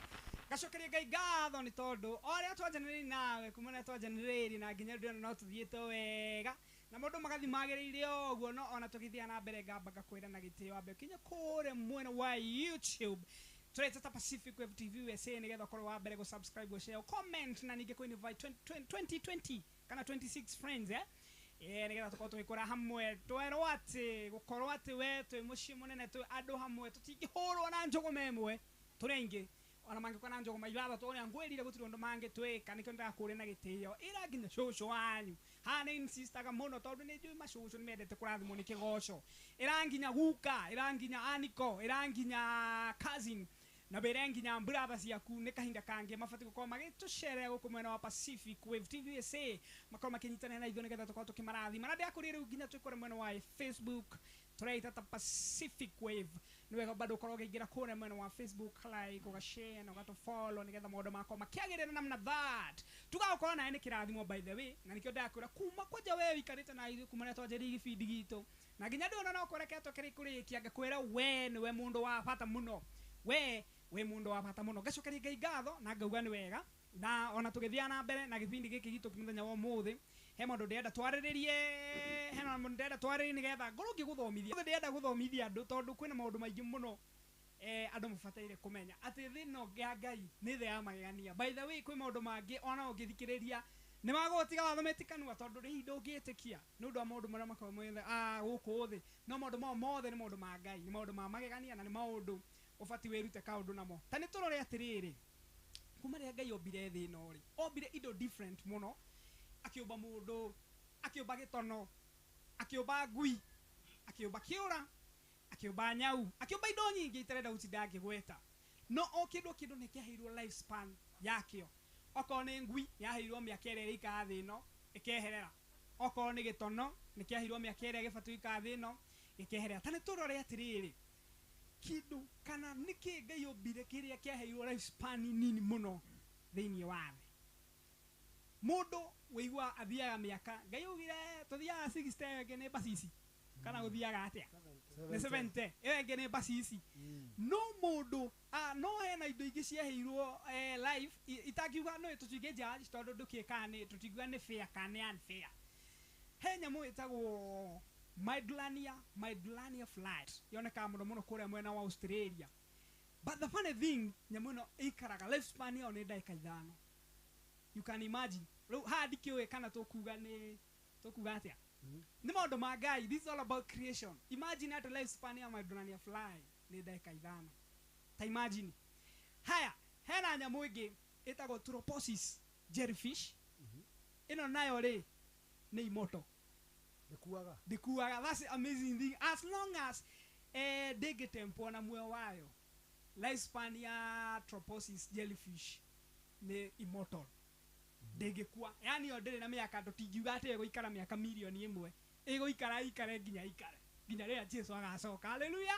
Gacokeria Ngai ngatho nĩ tondũ o rĩa twanjanĩrĩire nawe kuma rĩrĩa twanjanĩrĩire na nginya rĩu no tũthiĩte wega na maũndũ magathiĩ magĩrĩire ũguo, no ona tũgĩthiaga na mbere ngamba ngakwĩra na gĩtĩo wambe ũkinye kũrĩa mwena wa YouTube tũreta ta Pacific Wave TV USA nĩgetha ũkorwo wa mbere gũ-subscribe, gũ-share, comment na ningĩ kũ-invite 20 kana 26 friends, eh? Yeah, nĩgetha tũkorwo tũgĩkũra hamwe, twerwo atĩ gũkorwo atĩ we twĩ mũciĩ mũnene, twĩ andũ hamwe, tũtingĩhũrwo na njũgũma ĩmwe, tũrĩ aingĩ ona mangĩkorwo na njũgũma ithathatũ ũrĩa ngwĩrire gũtirĩ ũndũ mangĩtwĩka. Nĩkĩo ndĩrakũria na gĩtĩo, ĩra nginya cũcũ wanyu haha nĩ insistaga mũno tondũ nĩ njũĩ macũcũ nĩ mendete kũrathimwo nĩ kĩgoco. Ĩra nginya guka, ĩra nginya aniko, ĩra nginya cousin na wĩre nginya brother ciaku nĩ kahinda kangĩ mabatiĩ gũkorwo magĩtũcerera gũkũ mwena wa Pacific Wave TV USA, makorwo makĩnyitanĩra na ithuĩ nĩgetha tũkorwo tũkĩmarathima. Na ndĩrakũria rĩu nginya twĩ kũrĩa mwena wa Facebook tũreita ta Pacific Wave, nĩ wega bado ũkorwo ũkĩingĩra kũrĩa mwena wa Facebook, like, ũgashare na ũgatũfollow nĩgetha maũndũ makwa makĩagĩrĩra namna that tugagũkorwo nawe nĩ kĩrathimo, by the way. Na nĩkĩo ndĩrakwĩra kuma kwanja we ũikarĩte na ithuĩ kuma rĩrĩa twanjĩrĩirie gĩbindi gitũ na nginya ndĩona no kũreketwo kĩrĩ kũrĩkia, ngakwĩra we nĩwe mũndũ wa bata mũno, we wĩ mũndũ wa bata mũno. Ngacokeria Ngai ngatho na ngauga nĩ wega, na ona tũgĩthiaga na mbere na gĩbindi gĩkĩ gitũ mũthenya wa ũmũthĩ, he maũndũ ndĩrenda twarĩrĩrie, he maũndũ ndĩrenda twarĩrĩrie nĩgetha ngorwo ngĩgũthomithia. Ndĩrenda gũthomithia andũ tondũ kwĩna maũndũ maingĩ mũno andũ mabataire kũmenya atĩ thĩ ĩno ya Ngai nĩ thĩ ya magegania. By the way, kwĩ maũndũ mangĩ ona ũngĩthikĩrĩria nĩ magũgũtiga wathomete kanua tondũ rĩ ndũngĩtĩkia nĩ ũndũ wa maũndũ marĩa makoragwo gũkũ thĩ, no maũndũ mao mothe nĩ maũndũ ma Ngai, nĩ maũndũ ma magegania na nĩ maũndũ ũbatiĩ wĩrute kaũndũ namo. Ta nĩ tũrore atĩrĩrĩ, kuma rĩrĩa Ngai ombire thĩ ĩno rĩ, ombire indo different mũno, akĩũmba mũndũ, akĩũmba gĩtono, akĩũmba ngui, akĩũmba kĩũra, akĩũmba nyau, akĩũmba indo nyingĩ itarenda gũtinda ngĩgweta, no o kĩndũ kĩndũ nĩ kĩaheirwo life span yakĩo. Okorwo nĩ ngui yaheirwo mĩaka ĩrĩa ĩrĩikara thĩ ĩno ĩkeherera, okorwo nĩ gĩtono nĩ kĩaheirwo mĩaka ĩrĩa gĩbatiĩ gũikara thĩ ĩno gĩkeherera. Ta nĩ tũrore atĩrĩrĩ, kĩndũ kana nĩkĩ Ngai ombire kĩrĩa kĩaheirwo life span nini mũno thĩinĩ wa thĩ? Mũndũ wĩigua athiaga mĩaka, Ngai augire tũthiaga 60, ĩyo ĩngĩ nĩ bacici kana gũthiaga atĩa nĩ 70, ĩyo ĩngĩ nĩ bacici. No mũndũ no hena indo ingĩ ciaheirwo life itangiuga no tũtingĩ judge tondũ ndũkĩkaga nĩ tũtingiuga nĩ fair kana nĩ unfair. He nyamũ ĩtagwo Mydlania flight, yonekaga mũno mũno kũrĩa mwena wa Australia, but the funny thing, nyamũ ĩno ĩikaraga life span yao nĩ ndagĩka 5. You can imagine. Rĩu haha ndikĩũĩ kana tũkuga nĩ tũkuga atĩa, nĩ maũndũ ma Ngai. This is all about creation. Imagine atĩ life span ya Mydlania fly nĩ ndagĩka 5. Ta imagine. Haya, hena nyamũ ĩngĩ ĩtagwo Turritopsis jellyfish. Ĩno nayo rĩ nĩ immortal. Ndĩkuaga. Ndĩkuaga. That's the amazing thing. As long as ndĩngĩtempwo na muoyo wayo, lifespan ya Turritopsis jellyfish nĩ immortal, ndĩngĩkua. Yani yo ndĩrĩ na mĩaka, tũtingiuga atĩ ĩgũikara mĩaka mirioni 1, ĩgũikara ikare nginya ikare nginya rĩrĩa Jesu agacoka. Haleluya.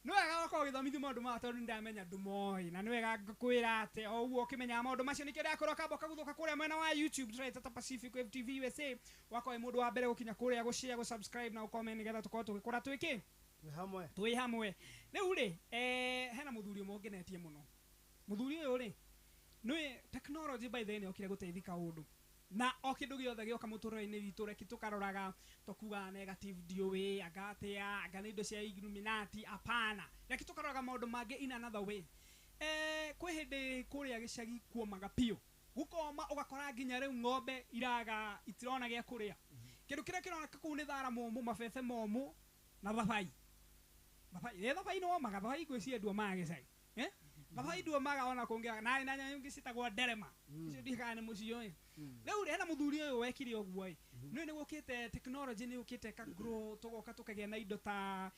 Nĩ wega gũkorwo ũgĩthomithio maũndũ maya tondũ nĩndamenya ndũmoĩ, na nĩ wega ngũkwĩra atĩ o ũguo ũkĩmenyaga maũndũ macio. Nĩkĩo ndĩrakwĩra ũkamba ũkaguthũka kũrĩa mwena wa YouTube tũreta ta Pacific Wave TV USA, wakorwo wĩ mũndũ wa mbere gũkinya kũrĩa gũshare, gũsubscribe na gũcomment nĩgetha tũkorwo tũgĩkũra twĩkĩ Twĩ hamwe. Twĩ hamwe. Rĩu rĩ, hena mũthuri ũmwe ũngenetie mũno. Mũthuri ũyũ rĩ, nĩ technology by the way nĩ yokire gũteithia kaũndũ, na o kĩndũ gĩothe gĩoka mũtũrĩre-inĩ witũ reke tũkaroraga tũkugaga negative, ndiũĩ anga atĩa, anga nĩ indo cia Illuminati. Hapana, reke tũkaroraga maũndũ mangĩ in another way. Kwĩ hĩndĩ kũrĩa gĩcagi kuomaga biũ, gũkoma ũgakora nginya rĩu ng'ombe iraga itirona gĩa kũrĩa. Kĩndũ kĩrĩa kĩroneka kũu nĩ thara mũmũ, mabebe momũ na thabai. Thabai ĩ thabai nĩ womaga, thabai ngwĩciria nduomaga gĩcagi, eh? Thabai nduomaga ona kũngĩ na nyamũ ingĩ ciĩtagwo nderema, icio ndiũĩ kana nĩ mũciũĩ. Rĩu rĩ, hena mũthuri ũyũ wekire ũguo ĩ, nĩ nĩ gũkĩte technology, nĩ yũkĩte ĩka grow, tũgoka tũkagĩa na indo ta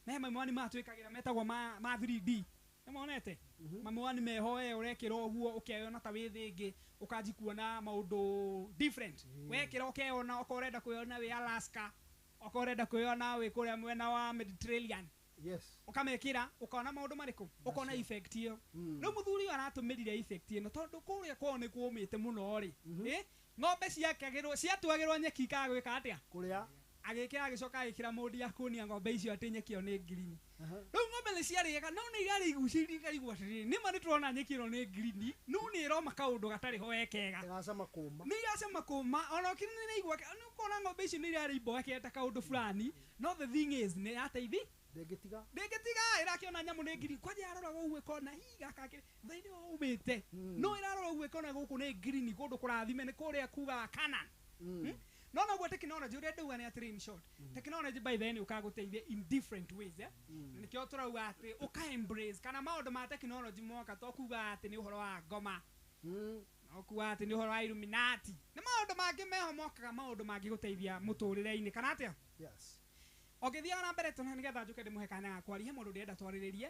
na he mamiwani maya twĩkagĩra metagwo ma 3D, nĩmonete mamiwani meho, we ũrekĩra ũguo ũkeyona ta wĩ thĩ ĩngĩ, ũkanji kuona maũndũ different. Wekĩra ũkeyona okorwo ũrenda kwĩyona wĩ Alaska, okorwo ũrenda kwĩyona wĩ kũrĩa mwena wa Mediterranean. Yes. Ũkamekĩra ũkona maũndũ marĩkũ, ũkona effect ĩyo. Rĩu mũthuri ũyũ aratũmĩrire effect ĩno tondũ kũrĩa kwao nĩ kũmĩte mũno rĩ, ng'ombe ciakagĩrwo ciatuagĩrwo nyeki ikaga gwĩka atĩa? Kũrĩa. Agĩkĩra agĩcoka agĩkĩra mũndi ya kuonia ng'ombe icio atĩ nyeki ĩyo nĩ ngirini. Rĩu ng'ombe nĩ ciarĩaga no nĩ irarĩ igucĩrĩirie ikaigua atĩrĩrĩ nĩma nĩ tũrona nyeki ĩno nĩ ngirini no nĩ ĩroma kaũndũ gatarĩ ho wekega. Ĩracama kũma. Nĩ iracama kũma ona ũkĩrĩ nĩ iraigua nĩ ũkona ng'ombe icio nĩ irarĩ imboekete kaũndũ fulani no the thing is nĩ yateithi ndĩngĩtiga ndĩngĩtiga ĩrakĩona nyamũ nĩ ngirini kwanja yarora ũguo ĩkona hi gaka thaa nĩho umĩte no ĩrarora ũguo ĩkona gũkũ nĩ ngirini kũndũ kũrathime nĩ kũrĩa kugaga Canaan. No noguo technology ũrĩa ndauga nĩ atĩrĩ in short technology by then ũkagũteithia in different ways eh? Na nĩkĩo tũrauga atĩ ũka embrace kana maũndũ ma technology moka to kuga atĩ nĩ ũhoro wa ngoma no kuga atĩ nĩ ũhoro wa Illuminati nĩ maũndũ mangĩ meho mokaga maũndũ mangĩgũteithia mũtũrĩre-inĩ kana atĩa. Yes. Ũngĩthiaga na mbere tũna nĩgetha njũke ndĩmũhe kanya ga kwaria he mũndũ ndĩrenda twarĩrĩrie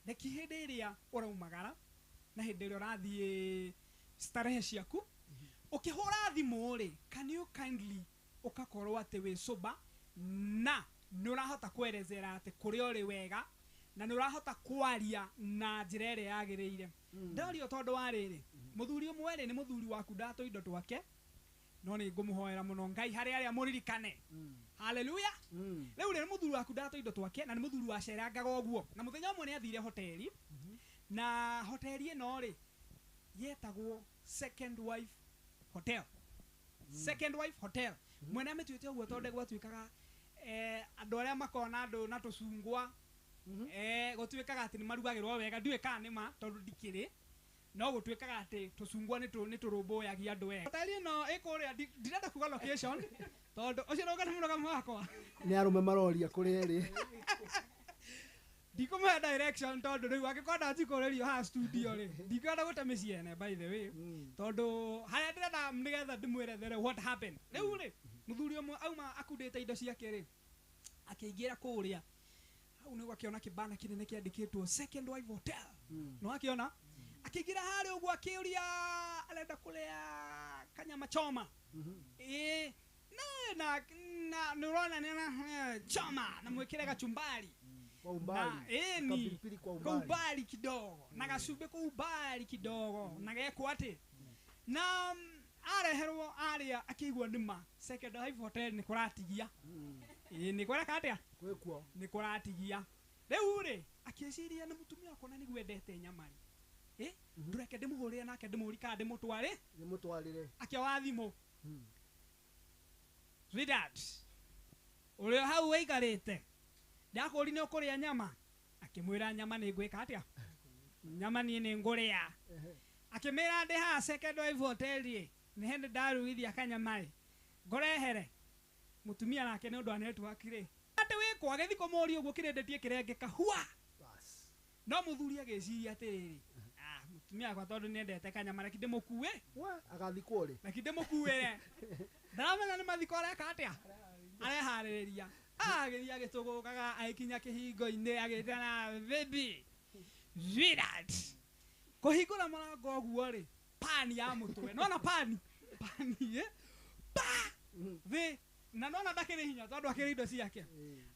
reki hĩndĩ ĩrĩa ũraumagara na hĩndĩ ĩrĩa ũrathiĩ starehe ciaku ũkĩhũra thimũ rĩ can you kindly ũkakorwo atĩ wĩ sober na nĩ ũrahota kwerezera atĩ kũrĩa ũrĩ wega na nĩ ũrahota kwaria na njĩra ĩrĩa yagĩrĩire. Ndario tondũ wa rĩrĩ mũthuri ũmwe rĩ nĩ mũthuri waku ndatũ indo twake no nĩ ngũmũhoera mũno Ngai harĩ arĩa mũririkane. Hallelujah. Rĩu rĩ mũthuri waku ndatũ indo twake na nĩ mũthuri wacerangaga ũguo na mũthenya ũmwe nĩ athire hoteli na hoteli ĩno rĩ yetagwo Second Wife Hotel. Second Wife Hotel. Mwene amĩtuĩte ũguo tondũ gwatuĩkaga andũ arĩa makona andũ na tũcungwa gũtuĩkaga atĩ nĩ marugagĩrwo wega ndiũĩ kana nĩ ma tondũ ndikĩrĩ no gũtuĩkaga atĩ tũcungwa nĩ tũrũmbũyagia andũ wega. Hoteli ĩno ĩ kũrĩa ndirenda kuga location tondũ ũcio nĩ mũrũgamo wakwa nĩ arũme maroria kũrĩa ĩrĩ ndikũmũhe direction tondũ rĩu angĩkorwo ndanjikũrĩrio haha studio rĩ ndikwenda gũte mĩciĩ ene by the way tondũ harĩa ndĩrenda nĩgetha ndĩmwerethere what happened. Rĩu rĩ mũthuri ũmwe auma akundĩte indo ciake rĩ akĩingĩra kũrĩa hau nĩguo akĩona kĩbana kĩnene kĩandĩkĩtwo Second Wife Hotel. No akĩona akĩingĩra harĩa ũguo akĩũria arenda kũrĩa kanyama choma ĩĩ na nĩ ũrona nĩ choma na mwĩkĩre gachumbari kwa umbali kwa umbali kidogo na gacumbĩ kwa umbali kidogo na gekwo atĩ na areherwo aria akĩigua nĩma Second Wife Hotel nĩ kũratigia ĩĩ nĩ kũreka atĩa gwĩkuo nĩ kũratigia. Rĩu rĩ akĩciria nĩ mũtumia wakwa na nĩguo endete nyama rĩ ndũreke ndĩmũhũrĩre nake ndĩmũũrie kana ndĩmũtware ndĩmũtwarĩre akĩoya thimũ sweetheart ũrĩa hau wĩikarĩte ndakũri nĩ ũkũrĩa nyama akĩmwĩra nyama nĩ ngwĩka atĩa nyama niĩ nĩ ngũrĩa akĩmĩra ndĩ haha Second Wife Hotel rĩ nĩ hĩndĩ ndarugithia kanyama rĩ ngũrehere mũtumia nake nĩ ũndũ wa network rĩ atĩ wĩkwo agĩthiĩ kũmũria ũguo kĩrĩndĩtie kĩrengeka hua no mũthuri agĩciria atĩrĩrĩ mũtumia wakwa tondũ nĩendete kanyama reki ndĩmũkue agathikwo rĩ reki ndĩmũkuĩre ndaramenya nĩ mathiko areka atĩa areharĩrĩria agĩthiĩ agĩtũgũkaga agĩkinya kĩhingo-inĩ agĩtana baby sweetheart kũhingũra mũrango ũguo rĩ pani ya mũtwe nona pani pani pa thĩ na nona ndakĩrĩ hinya tondũ akĩrĩ indo ciake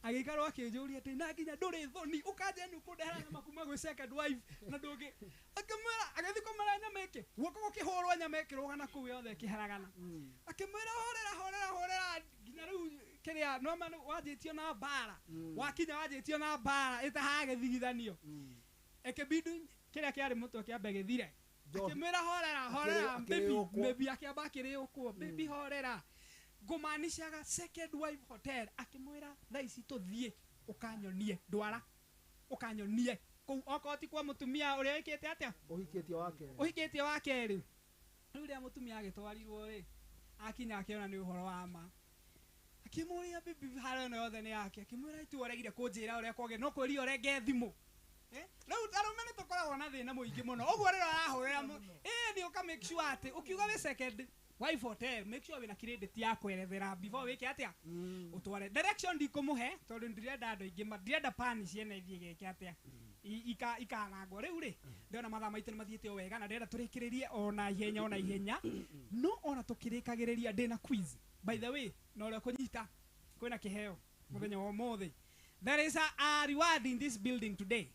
agĩikarwo akĩnjũria atĩ na nginya ndũrĩ thoni ũkanja nĩ ũkũndehera nyama kuma gwĩ Second Wife na ndũngĩ akĩmwĩra agĩthiĩ kũmwĩra nyama ĩkĩ guoko gũkĩhũrwo nyama ĩkĩrũgana kũu yothe ĩkĩharagana akĩmwĩra horera horera horera nginya rĩu kĩrĩa noma wanjĩtio na mbara wakinya wanjĩtio na mbara ĩtahagĩthigithanio ĩkĩbindu kĩrĩa kĩarĩ mũtwe kĩambe gĩthire akĩmwĩra horera horera baby akĩamba akĩrĩũkwo baby horera ngũmaanishaga Second Wife Hotel akĩmwĩra thaa ici tũthiĩ ũkanyonie ndwara ũkanyonie kũu okorwo ti kwa mũtumia ũrĩa wĩkĩte atĩa ũhikĩtie wa kerĩ rĩu rĩrĩa mũtumia agĩtwarirwo rĩ akinya akĩona nĩ ũhoro wa ma akĩmũria bibi harĩa ĩno yothe nĩ yake akĩmwĩra itu ũregire kũnjĩra ũrĩa kwagĩrĩire no kwĩria ũrenge thimũ rĩu arũme nĩ tũkoragwo na thĩna mũingĩ mũno ũguo rĩrĩa ũrahũrĩra ĩĩ nĩ ũka make sure atĩ ũkiuga wĩ Second Wife Hotel make sure wĩna credit ya kwerethera before wĩke atĩa ũtware direction ndikũmũhe tondũ ndirenda andũ aingĩ ndirenda pani ciene ithiĩ gĩke atĩa ikanangwo rĩu rĩ ndĩrona mathaa maitũ nĩ mathiĩte o wega na ndĩrenda tũrĩkĩrĩrie ona ihenya no ona tũkĩrĩkagĩrĩria ndĩna quiz by the way na ũrĩa kũnyita kwĩna kĩheo mũthenya wa ũmũthĩ there is a reward in this building today.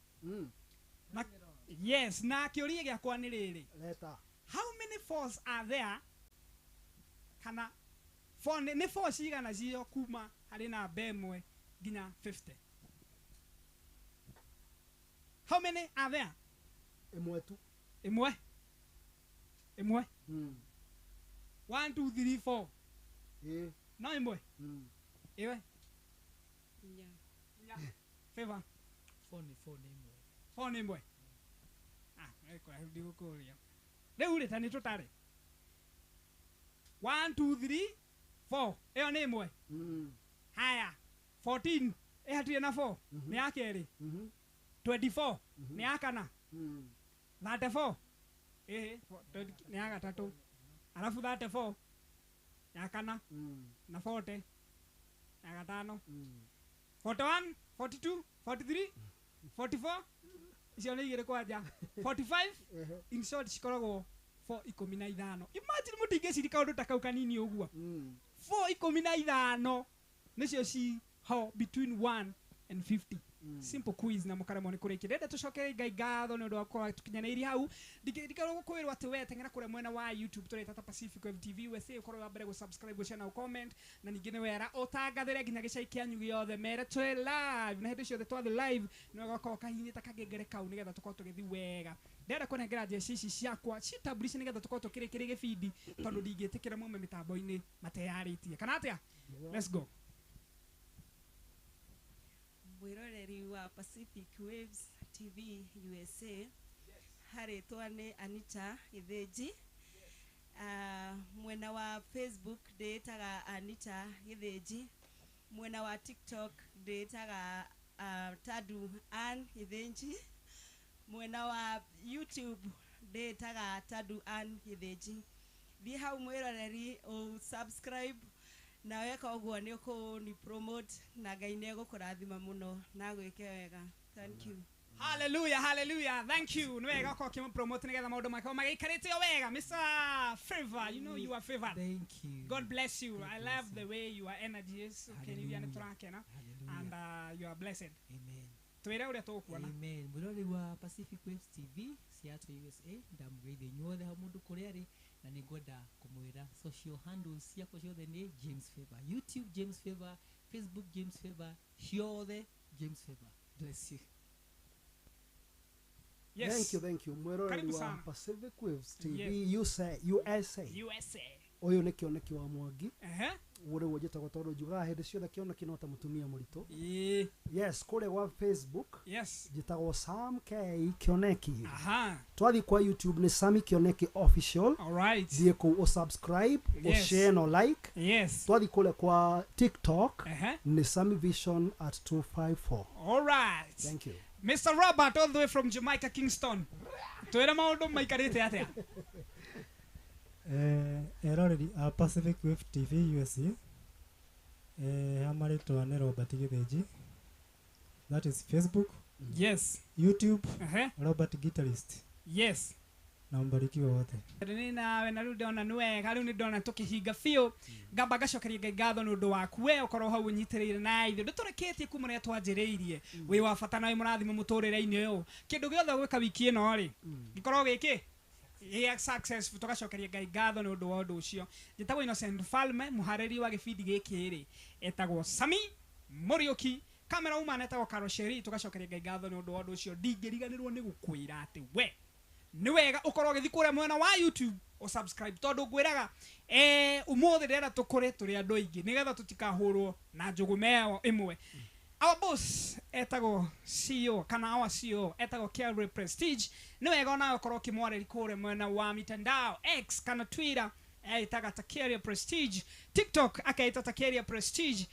Na, yes na kĩũria gĩakwa nĩ rĩrĩ how many fours are there kana 4 nĩ 4 cigana cio kuma harĩ namba ĩmwe nginya 50? How many are there? Ĩmwe tu. Ĩmwe. Ĩmwe. 1 2 3 4. Ĩĩ. No ĩmwe. Ĩwe. Inya. Inya. Favor. 4 nĩ 4 nĩ ĩmwe. 4 nĩ ĩmwe. Ah, nĩ ndigũkũria. Rĩu rĩ ta nĩ tũtare. 1 2 3 4. Ĩyo nĩ ĩmwe. Haya. 14 ĩhatirĩ na 4 nĩ ya kerĩ. 24 nĩ ya kana. 34 ĩhĩ nĩ ya gatatũ. Alafu 34 ya kana na 40 ya gatano. 41 42 43 44 icio nĩ igĩrĩ kwanja. 45 in short cikoragwo 4 15. Imagine mũtingĩciri kaũndũ ta kau kanini ũguo. 4 15 nĩcio ci ho between 1 and 50. Simple quiz na mukaremo ni kuriki. Ndenda tucokere Ngai ngatho ni undu wa korwo tukinyanĩirie hau. Ndikerwo gukwirwo ati we teng'era kuria mwena wa YouTube tureta ta Pacific Wave TV USA, ukorwo wa mbere gu subscribe gu share na comment, na ningĩ nĩ wera ũtangathĩre nginya gĩcai kĩanyu gĩothe mere twĩ live, na hĩndĩ ciothe twathiĩ live nĩ ũgakorwo kahinyĩte kangengere kau nĩgetha tũkorwo tũgĩthiĩ wega. Ndĩrenda kũnengera njeci ici ciakwa citambulice nĩgetha tũkorwo tũkĩrĩkĩrĩ gĩbindi tondũ ndingĩtĩkĩra mume mĩtambo-inĩ mateyarĩtie kana atĩa. Let's go. Mwiroreri wa Pacific Waves TV USA, harĩtwa nĩ Anita Gĩthĩnji. Mwena wa Facebook ndĩĩtaga Anita Gĩthĩnji, mwena wa TikTok ndĩĩtaga Tadu Ann Gĩthĩnji, mwena wa YouTube ndĩĩtaga Tadu Ann Gĩthĩnji. Thiĩ hau mwĩroreri ũ subscribe na weka ũguo nĩ ũkũni promote na Ngai nĩ egũkũrathima mũno na gwĩke wega. Thank you. Hallelujah, hallelujah. Thank you. Nĩ wega ũkorwo ũkĩmũpromote nĩgetha maũndũ make magĩikarĩte o wega. Mr. Favor, you know you are favored. Thank you. God bless you. I love the way your energy is. Ũkĩrĩria nĩ tũrakena. And you are blessed. Amen. Twĩre ũrĩa tũgũkuona. Amen. Mwĩroreri wa Pacific Waves TV Seattle USA, ndamũgeithia inyuothe hau mũndũ kũrĩa arĩ, na nĩ ngwenda kũmwĩra social handles ciakwa ciothe nĩ James Favor, YouTube James Favor, Facebook James Favor, ciothe James Favor. Bless you. Yes. Thank you, thank you. Mwĩroreri wa Pacific Waves TV USA. USA. Ũyũ nĩ kĩoneki wa Mwangi. Ũrĩa njĩtagwo tondũ njugaga hĩndĩ ciothe kĩoneki no ta mũtumia mũritũ. Yes, kũrĩa gwa Facebook. Yes. Njĩtagwo Sam K Kĩoneki. Aha. Twathiĩ kwa YouTube nĩ Sammy Kĩoneki Official. All right. Thiĩ kũu ũ subscribe, ũ share na like. Yes. Twathiĩ kũrĩa kwa TikTok nĩ Sammy Vision at 254. All right. Thank you. Mr. Robert all the way from Jamaica, Kingston. Twĩre maũndũ maikarĩte atĩa? Eroreri a Pacific Wave TV USA, amarĩtwa nĩ Robert Gĩthĩnji. That is Facebook. Yes. YouTube. Robert Guitarist. Yes. Na mbarikiwe wote. Nĩ nawe na rĩu ndona nĩ wega, rĩu nĩ ndona tũkĩhinga biũ. Ngamba ngacokeria Ngai ngatho nĩ ũndũ waku we ũkorwo hau ũnyitĩrĩire na ithuĩ ndũtũrekĩtie kuma ũrĩa twanjĩrĩirie. Wĩ wa bata na wĩ mũrathime mũtũrĩre-inĩ ũyũ. Kĩndũ gĩothe ũgwĩka wiki ĩno rĩ, gĩkorwo gĩkĩ gĩa successful, tũgacokeria Ngai ngatho nĩ ũndũ wa ũndũ ũcio. Njĩtagwo Innocent Falme, mũharĩri wa gĩbindi gĩkĩ rĩ etagwo Sami Mũriũki, kamera uma etagwo Karosheri. Tũgacokeria Ngai ngatho nĩ ũndũ wa ũndũ ũcio. Ndingĩriganĩrwo nĩ gũkwĩra atĩ we nĩ wega ũkorwo ũgĩthiĩ kũrĩa mwena wa YouTube ũ subscribe tondũ ngwĩraga ũmũthĩ ndĩrenda tũkũre tũrĩ andũ aingĩ nĩgetha tũtikahũrwo na njũgũma ĩyo ĩmwe. Our boss etagwo CEO kana our CEO etagwo Kerry Prestige. Nĩ wega onawe ũkorwo ũkĩmwarĩria kũrĩa mwena wa mitandao X kana Twitter etaga ta Kerry Prestige, TikTok akaita ta Kerry Prestige,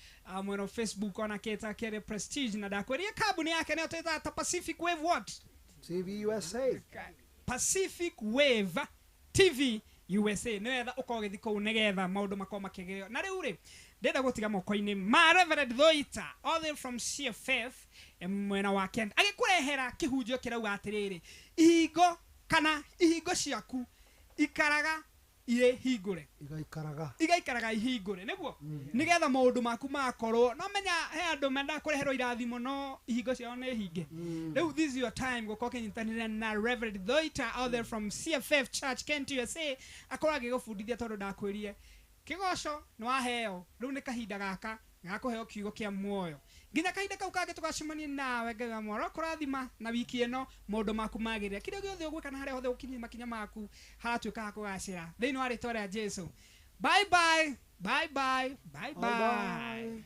mwena wa Facebook ona akaita Kerry Prestige, na ndakwĩria kambuni yake nĩyo twĩtaga ta Pacific Wave what? TV USA. Pacific Wave TV USA. Nĩ wetha ũkorwo ũgĩthiĩ kũu nĩgetha maũndũ makorwo makĩgĩrĩo. Na rĩu rĩ ndĩrenda gũtiga moko-inĩ ma Reverend Thoita all the way from CFF mwena wa Kent agĩkũrehera kĩhunjio kĩrauga atĩrĩrĩ, ihingo kana ihingo ciaku ikaraga irĩ hingũre, igaikaraga ihingũre nĩguo nĩgetha maũndũ maku makorwo no menya he andũ mendaga kũreherwo irathimo no ihingo ciao nĩ hinge. Rĩu this is your time gũkorwo ũkĩnyitanĩra na Reverend Thoita out there from CFF Church Kent USA akorwo agĩgũbundithia tondũ ndakwĩrie Kĩgoco nĩ waheo, rĩu nĩ kahinda gaka ga kũheo kiugo kĩa muoyo. Nginya kahinda kau kangĩ tũgacemania nawe, Ngai wa muoyo kũrathima na wiki ĩno maũndũ maku magĩrĩre. Kĩrĩa gĩothe ũgwĩka na harĩa hothe ũkinyia makinya maku haratuĩka ha kũgacĩra thĩinĩ wa rĩtwa rĩa Jesu. Bye bye, bye bye, bye bye.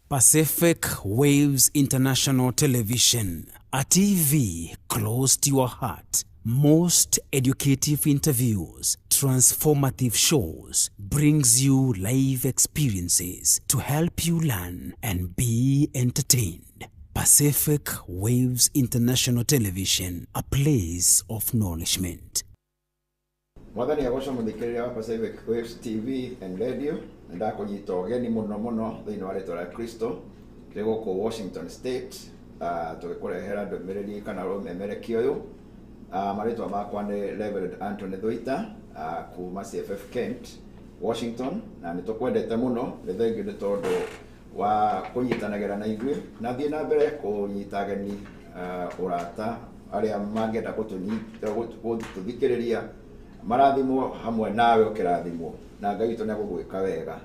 Pacific Waves International Television, a TV close to your heart. Most educative interviews, transformative shows, brings you live experiences to help you learn and be entertained. Pacific Waves International Television, a place of nourishment. Mwathani agocwo. Mũthikĩrĩria wa Pacific Waves TV and Radio, nĩ ndakũnyita ũgeni mũno mũno thĩinĩ wa rĩtwa rĩa Kristo. Tũrĩ gũkũ Washington State, tũgĩkũrehera ndũmĩrĩri kana ũmemerekia ũyũ. Marĩtwa makwa nĩ Reverend Anthony Thuita, kuma CFF Kent, Washington, na nĩ tũkwendete mũno. Nĩ thengiũ nĩ tondũ wa kũnyitanagĩra na ithuĩ na thiĩ na mbere kũnyita ageni, ũrata arĩa mangĩenda gũtũthikĩrĩria marathimwo hamwe nawe ũkĩrathimwo, na Ngai witũ nĩ agũgwĩka wega.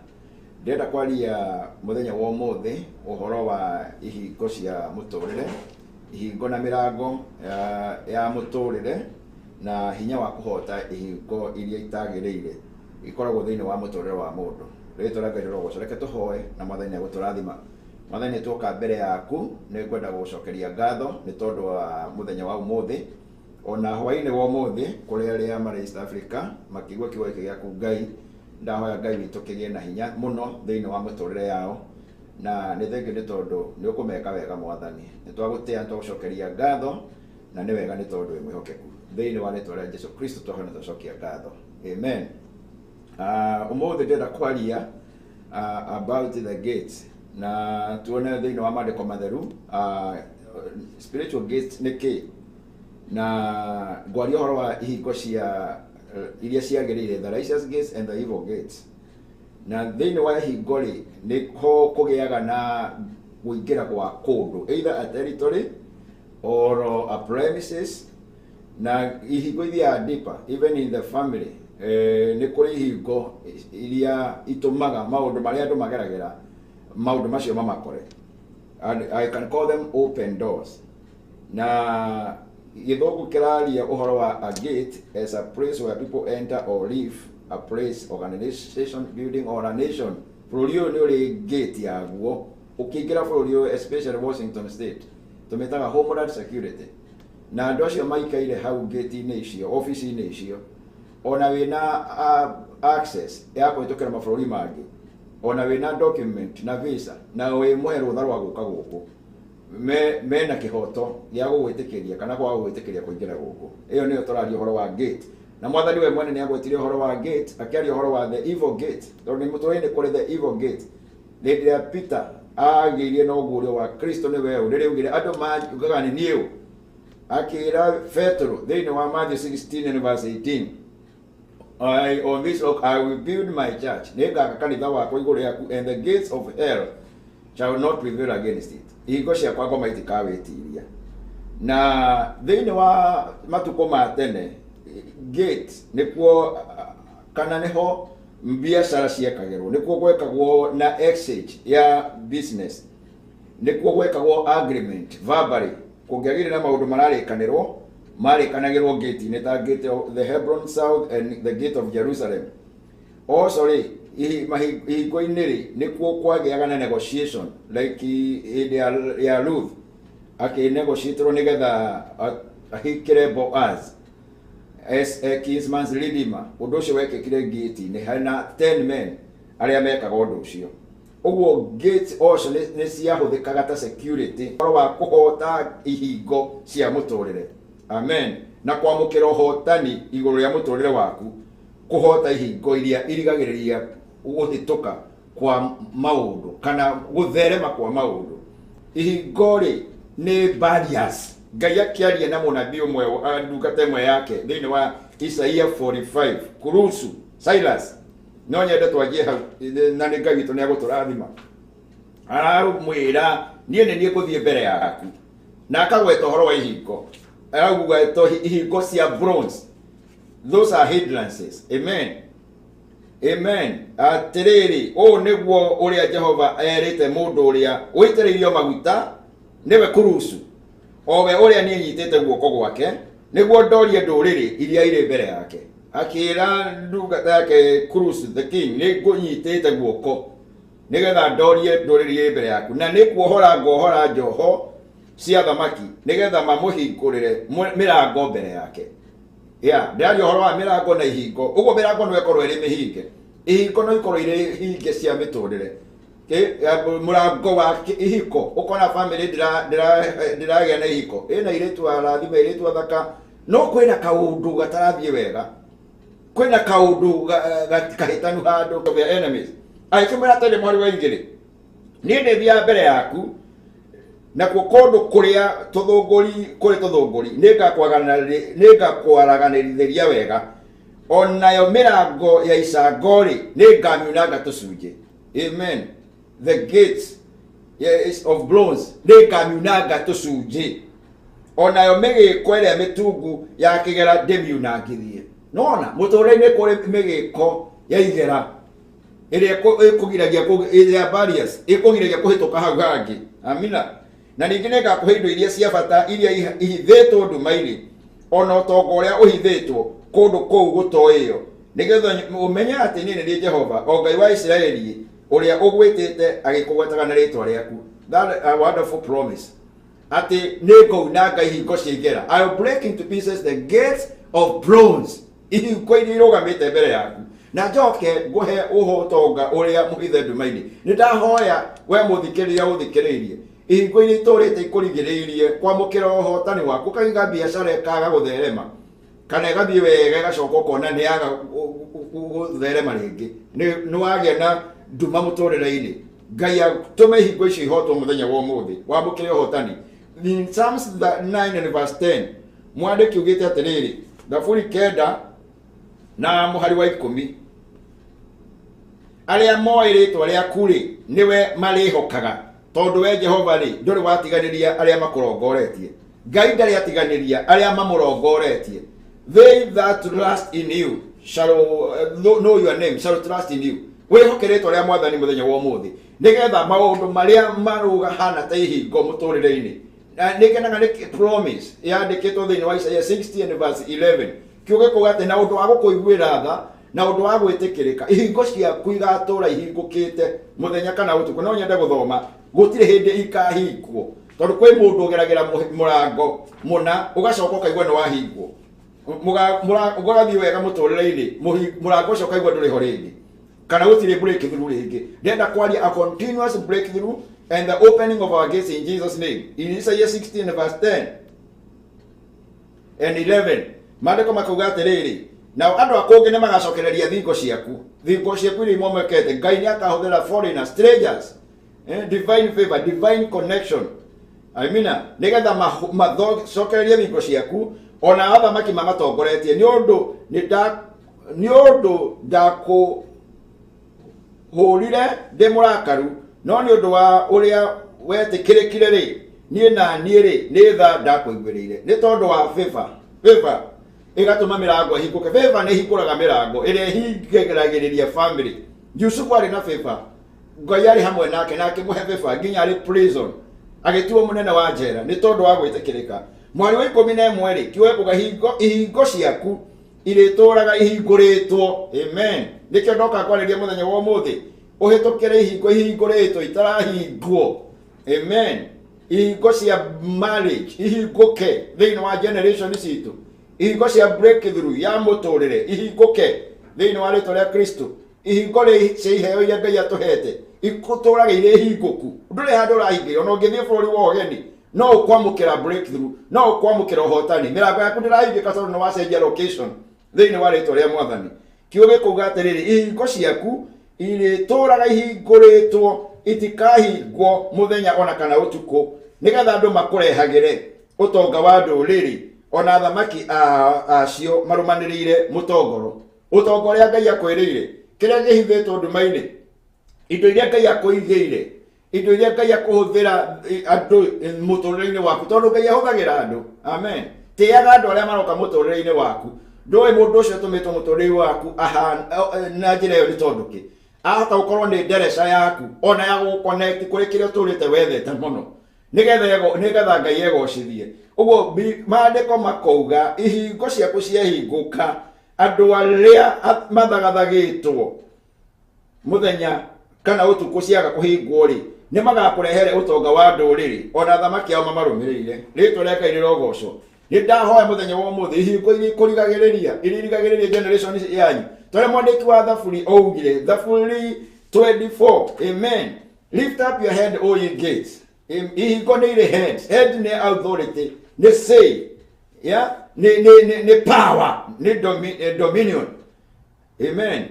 Ndĩrenda kwaria mũthenya wa ũmũthĩ ũhoro wa ihingo cia mũtũrĩre, ihingo na mĩrango ya mũtũrĩre, na hinya wa kũhota ihingo iria itagĩrĩire ikoragwo thĩinĩ wa mũtũrĩre wa mũndũ. Rĩtwa rĩa Ngai rĩrogocwo. Reke tũhoe na Mwathani nĩ agũtũrathima. Mwathani, tuoka mbere yaku nĩ ngwenda gũgũcokeria ngatho nĩ tondũ wa mũthenya wa ũmũthĩ, ona hwaĩ-inĩ wa ũmũthĩ, kũrĩ arĩa marĩ East Africa makĩigua kiugo gĩkĩ gĩaku. Ngai, ndahoya Ngai witũ kĩgĩe na hinya mũno thĩinĩ wa mũtũrĩre yao, na nĩ thengiũ nĩ tondũ nĩ ũkũmeka wega. Mwathani, nĩ twagũtĩa, nĩ twagũcokeria ngatho, na nĩ wega nĩ tondũ wĩ mwĩhokeku. Thĩinĩ wa rĩtwa rĩa Jesu Kristo twahoya na twacokia ngatho, amen. Ũmũthĩ ndĩrenda kwaria about the gates, na tuone thĩinĩ wa maandĩko matheru spiritual gates nĩ kĩ, na ngwaria ũhoro wa ihingo cia iria ciagĩrĩire, the righteous gates and the evil gates. Na thĩinĩ wa ihingo rĩ, nĩho kũgĩaga na kũingĩra kwa kũndũ, either a territory or a premises. Na ihingo ithiaga deeper, even in the family. Nĩ kũrĩ ihingo iria itũmaga maũndũ marĩa andũ mageragĩra, maũndũ macio mamakore, and I can call them open doors. Na gĩthũngũ kĩraria ũhoro wa a gate as a place where people enter or leave a place, organization, building or a nation. Bũrũri ũyũ nĩ ũrĩ gate yaguo. Ũkĩingĩra bũrũri ũyũ, especially Washington State, tũmĩtaga Homeland Security, na andũ acio maikaire hau gate-inĩ icio, ofici-inĩ icio, ona wĩna access ya kũhĩtũkĩra mabũrũri mangĩ, ona wĩna document na visa na wĩ mũhe rũtha rwa gũka gũkũ, mena kĩhoto gĩa gũgwĩtĩkĩria kana kwaga gũgwĩtĩkĩria kũingĩra gũkũ. Ĩyo nĩyo tũraria ũhoro wa gate. Na Mwathani we mwene nĩ agwetire ũhoro wa gate, akĩaria ũhoro wa the evil gate, tondũ nĩ mũtũrĩre kũrĩ the evil gate. Hĩndĩ ĩrĩa Peter agĩirie na ũguũrio wa Kristo nĩ we ũ, rĩrĩa augire andũ maugaga nĩ niĩ ũ, akĩra Petero thĩinĩ wa Matthew 16 and verse 18, "On this rock I will build my church," nĩ ngaka kanitha wakwa igũrũ rĩaku, "and the gates of hell shall not prevail against it." Ihingo cia kwa ngoma itikawĩtiria. Na thĩinĩ wa matukũ ma tene, gate nĩkuo kana nĩho biacara ciekagĩrwo, nĩkuo gwekagwo na exchange ya business, nĩkuo gwekagwo agreement verbally. Kũngĩagĩire na maũndũ mararĩkanĩrwo, marĩkanagĩrwo gate-inĩ, ta gate of the Hebron South and the gate of Jerusalem. Also rĩ, ihingo-inĩ rĩ, nĩkuo kwagĩaga na negotiation, like hĩndĩ ya Ruth akĩnegotiatĩrwo nĩgetha ahikĩre Boaz as a kinsman's redeemer. Ũndũ ũcio wekĩkire gate-inĩ, hena 10 men arĩa mekaga ũndũ ũcio. Ũguo gate also nĩ ciahũthĩkaga ta security, ũhoro wa kũhota ihingo cia mũtũrĩre, amen, na kwamũkĩra ũhotani igũrũ rĩa mũtũrĩre waku, kũhota ihingo iria irigagĩrĩria gũhĩtũka kwa maũndũ kana gũtherema kwa maũndũ. Ihingo rĩ, nĩ barriers. Ngai akĩaria na mũnabii ũmwe, ndungata ĩmwe yake, thĩinĩ wa Isaia 45, kurusu Cyrus, no nyende twanjie hau, na nĩ Ngai witũ nĩ agũtũrathima. Aramwĩra, "Niĩ nĩ niĩ ngũthiĩ mbere yaku," na akagweta ũhoro wa ihingo, aragweta ihingo cia bronze. Those are hindrances, amen. Amen. Atĩrĩrĩ, ũũ nĩguo ũrĩa Jehova erĩte mũndũ ũrĩa ũitĩrĩirio maguta nĩwe Kurusu, o we ũrĩa niĩ nyitĩte guoko gwake, nĩguo ndorie ndũrĩrĩ iria irĩ mbere yake. Akĩra ndungata yake Kurusu the king, nĩ ngũnyitĩte guoko nĩgetha ndorie ndũrĩrĩ irĩ mbere yaku, na nĩ kuohora nguohora njoho cia thamaki nĩgetha mamũhingũrĩre mĩrango mbere yake. Ya, ndĩraria ũhoro wa mĩrango na ihingo. Ũguo mĩrango no ĩkorwo ĩrĩ mĩhinge, ihingo no ikorwo irĩ hinge cia mĩtũrĩre. Mũrango wa ihiko, ũkona family ndĩragĩa na ihiko, ĩna airĩtu arathime, airĩtu athaka, no kwĩna kaũndũ gatarathiĩ wega, kwĩna kaũndũ kahĩtanu handũ their enemies. Agĩkĩmwĩra atĩrĩ mweri wa igĩrĩ, niĩ ndĩthiaga mbere yaku nakuo kũndũ kũrĩa tũthũngũri kũrĩ tũthũngũri nĩngakũaraganĩrithĩria wega, onayo mĩrango ya icango-rĩ nĩngamiunanga tũcunjĩ. Amen. The gates, yes, of bronze nĩngamiunanga tũcunjĩ, onayo mĩgĩko ĩrĩa mĩtungu ya kĩgera ndĩmiunangithie. Nona mũtũrĩre-inĩ kũrĩ mĩgĩko ya igera ĩrĩa ĩkũgiragia ĩrĩa barriers ĩkũgiragia kũhĩtũka hau hangĩ. Amina. Na ningĩ nĩngakũhe indo iria cia bata iria ihithĩtwo nduma-inĩ, ona ũtonga ũrĩa ũhithĩtwo kũndũ kũu gũtoĩyo, nĩgetha ũmenye atĩ niĩ nĩ niĩ Jehova, o Ngai wa Isiraeli, ũrĩa ũgwĩtĩte agĩkũgwetaga na rĩĩtwa rĩaku. That a wonderful promise. Atĩ nĩngũunanga ihingo cia igera. I will break into pieces the gates of bronze. Ihingo iria irũgamĩte mbere yaku. Na njoke ngũhe ũtonga ũrĩa mũhithe nduma-inĩ. Nĩ ndahoya we mũthikĩrĩria ũthikĩrĩirie, ihingo iria itũrĩte ikũrigĩrĩirie kwamũkĩra ũhotani waku, ũkaiga biacara ĩkaga gũtherema kana ĩgathiĩ wega ĩgacoka ũkona nĩ yaga gũtherema rĩngĩ, nĩ wagĩa na nduma mũtũrĩre-inĩ. Ngai atũme ihingo icio ihotwo mũthenya wa ũmũthĩ, wamũkĩre ũhotani. In Psalms 9 and verse 10, mwandĩki ugĩte atĩrĩrĩ, Thaburi 9 na mũhari wa 10, arĩa moĩ rĩtwa rĩaku rĩ nĩwe marĩhokaga, tondũ we Jehova rĩ ndũrĩ watiganĩria arĩa makũrongoretie. Ngai ndarĩ atiganĩria arĩa mamũrongoretie. They that trust in you shall know your name, shall trust in you. Wĩhoke rĩtwa rĩa Mwathani mũthenya wa ũmũthĩ, nĩgetha maũndũ marĩa marũga hana ta ihingo mũtũrĩre-inĩ. Nĩngenaga nĩ promise yandĩkĩtwo thĩinĩ wa Isaiah 60 and verse 11. Kiugo gĩkuga atĩ na ũndũ wa gũkũiguĩra tha na ũndũ wa gwĩtĩkĩrĩka, ihingo ciaku igatũra ihingũkĩte mũthenya kana ũtukũ. No nyende gũthoma, gũtirĩ hĩndĩ ikahingwo, tondũ kwĩ mũndũ ũgeragĩra mũrango mũna ũgacoka ũkaigua nĩ wahingwo. Ũgathiĩ wega mũtũrĩre-inĩ, mũrango ũcio ũkaigua ndũrĩ ho rĩngĩ, kana gũtirĩ breakthrough rĩngĩ. Ndĩrenda kwaria a continuous breakthrough and the opening of our gates in Jesus name. In Isaiah 16 verse 10 and 11, maandĩko makauga atĩrĩrĩ, nao andũ a kũngĩ nĩ magacokereria thingo ciaku, thingo ciaku iria imomokete. Ngai nĩ akahũthĩra foreigners, strangers, divine favor, divine connection. Amina. Nĩgetha mathocokererie thingo ciaku, ona athamaki mamatongoretie, nĩ ũndũ ndakũhũrire ndĩ mũrakaru, no nĩ ũndũ wa ũrĩa wetĩkĩrĩkire rĩ, niĩ na niĩ rĩ nĩ tha ndakũiguĩrĩire. Nĩ tondũ wa favor, favor ĩgatũma mĩrango ĩhingũke. Favor nĩ ĩhingũraga mĩrango ĩrĩa ĩhingagĩrĩria family. Jusufu arĩ na favor, Ngai arĩ hamwe nake na akĩmũhe favor nginya arĩ prison, agĩtuo mũnene wa njera nĩ tondũ wa gwĩtĩkĩrĩka. Mweri wa 11 rĩ, kiugo gĩkuga ihingo ciaku irĩtũraga ihingũrĩtwo. Amen. Nĩkĩo ndoka kwarĩria mũthenya wa ũmũthĩ, ũhĩtũkĩre ihingo ihingũrĩtwo itarahingwo. Amen. Ihingo cia marriage ihingũke thĩinĩ wa generation citũ, ihingo cia breakthrough ya mũtũrĩre ihingũke thĩinĩ wa rĩtwa rĩa Kristo. Ihingo rĩ cia iheo iria Ngai atũhete ikũtũraga irĩ hingũku, ndũrĩ handũ ũrahingĩrio. Ona ũngĩthiĩ bũrũri wa ũgeni no ũkwamũkĩra breakthrough, no ũkwamũkĩra ũhotani. Mĩrango yaku ndĩrahingĩka tondũ nĩ wacenjia location thĩinĩ wa rĩtwa rĩa Mwathani. Kiugo gĩkauga atĩrĩrĩ, ihingo ciaku irĩtũraga ihingũrĩtwo, itikahingwo mũthenya ona kana ũtukũ, nĩgetha andũ makũrehagĩre ũtonga wa ndũrĩrĩ, ona athamaki acio marũmanĩrĩire mũtongoro. Ũtonga ũrĩa Ngai akwĩrĩire, kĩrĩa kĩhithĩtwo nduma-inĩ, indo iria Ngai akũigĩire, indo iria Ngai akũhũthĩra andũ mũtũrĩre-inĩ waku, tondũ Ngai ahũthagĩra andũ. Amen. Tĩaga andũ arĩa maroka mũtũrĩre-inĩ waku. Ndũĩ mũndũ ũcio ũtũmĩtwo mũtũrĩre waku na njĩra ĩyo nĩ tondũ kĩ? Ahota gũkorwo nĩ ndereca yaku ona ya gũgũconnect kũrĩ kĩrĩa ũtũrĩte wethete mũno nĩgetha Ngai egocithie. Ũguo maandĩko makauga ihingo ciaku ciahingũka andũ arĩa mathagathagĩtwo mũthenya kana ũtukũ ciaga kũhingwo rĩ nĩ magakũrehere ũtonga wa ndũrĩrĩ ona thamaki ao mamarũmĩrĩire. Rĩtwa rĩa Ngai rĩrogocwo. Nĩ ndahoya mũthenya wa ũmũthĩ ihingo iria ikũrigagĩrĩria iria irigagĩrĩria generation yanyu tondũ mwandĩki wa Thaburi augire Thaburi 24, amen, lift up your head O ye gates. Ihingo nĩ irĩ head, head nĩ authority, nĩ say, yeah, nĩ power, nĩ dominion, amen.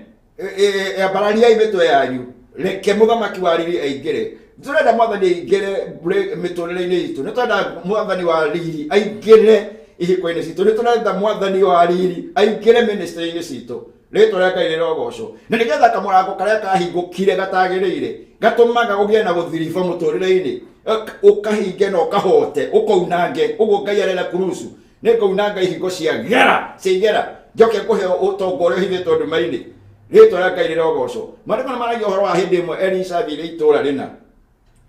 Ambarariai mĩtwe yanyu reke mũthamaki wa riri aingĩre. Tũrenda mwathani aingĩre mĩtũrĩre-inĩ itũ, nĩ tũrenda mwathani wa riri aingĩre ihiko-inĩ citũ, nĩ tũrenda mwathani wa riri aingĩre ministry-inĩ citũ. Rĩtwa rĩa Ngai rĩrogocwo. Na nĩgetha kamũrango karĩa kahingũkire gatagĩrĩire gatũmaga ũgĩe na gũthiriba mũtũrĩre-inĩ, ũkahinge na ũkahote ũkaunange. Ũguo Ngai arera kurucu nĩ ngaunanga ihingo cia gera cia igera njoke ngũhe ũtonga ũrĩa ũhithĩtwo nduma-inĩ. Rĩtwa rĩa Ngai rĩrogocwo. Maandĩko nĩ maragia ũhoro wa hĩndĩ ĩmwe Elisha athire itũũra rĩna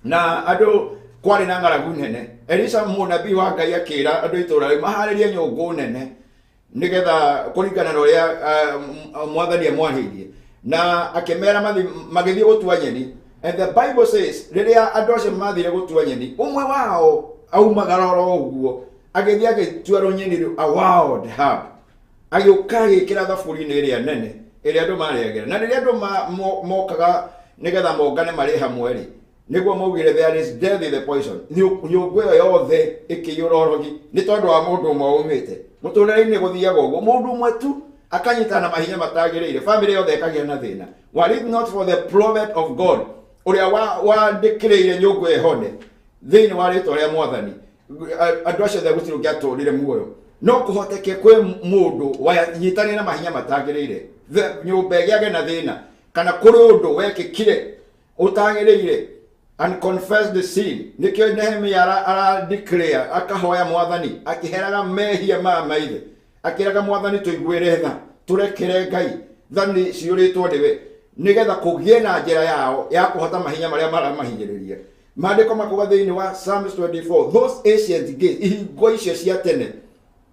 na andũ kwarĩ na ng'aragu nene. Elisha mũnabii wa Ngai akĩra andũ itũũra rĩu maharĩrie nyũngũ nene nĩgetha kũringana na ũrĩa mwathani amwarĩirie, na akĩmera magĩthiĩ gũtua nyeni. And the Bible says rĩrĩa andũ acio mathire gũtua nyeni, ũmwe wao aumagara oro ũguo agĩthiĩ agĩtua rũnyeni rũu, a wild herb, agĩũka agĩkĩra thaburi-inĩ ĩrĩa nene ĩrĩa andũ marĩagĩra. Na rĩrĩa andũ mokaga nĩgetha mongane marĩ hamwe rĩ, nĩguo maugire there is death in the poison. Nyũngũ ĩyo yothe ĩkĩiyũra ũrogi nĩ tondũ wa mũndũ ũmwe umĩte mũtũrĩre-inĩ. Gũthiaga ũguo, mũndũ ũmwe tu akanyitana na mahinya matagĩrĩire, family yothe ĩkagĩa na thĩna. Were it not for the prophet of God ũrĩa wandĩkĩrĩire nyũngũ ĩhone thĩinĩ wa rĩtwa rĩa mwathani, andũ acio othe gũtirĩ ũngĩatũrire muoyo. No kũhoteke kwĩ mũndũ wanyitanĩire na mahinya matagĩrĩire, nyũmba ĩgĩage na thĩna, kana kũrĩ ũndũ wekĩkire ũtagĩrĩire, and confess the sin. Nĩkĩo Nehemia ara declare akahoya mwathani akĩheraga mehia ma maithe, akĩraga mwathani tũiguĩre tha, tũrekere Ngai, tha nĩ ciyũrĩtwo nĩwe, nĩgetha kũgĩe na njĩra yao ya kũhota mahinya marĩa maramahinyĩrĩria. Maandĩko makuga thĩinĩ wa Psalms 24, those ancient gates, ihingo icio cia tene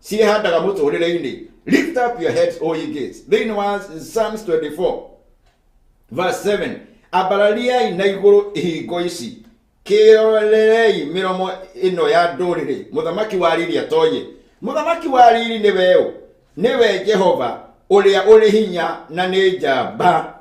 ciĩhandaga mũtũrĩre-inĩ, lift up your heads O ye gates. Thĩinĩ wa Psalms 24 verse 7, ambarariai na igũrũ ihingo ici, kĩrorerei mĩromo ĩno ya ndũrĩrĩ, mũthamaki wa riri atonye. Mũthamaki wa riri nĩwe ũ? Nĩwe Jehova ũrĩa ũrĩ hinya na nĩ njamba,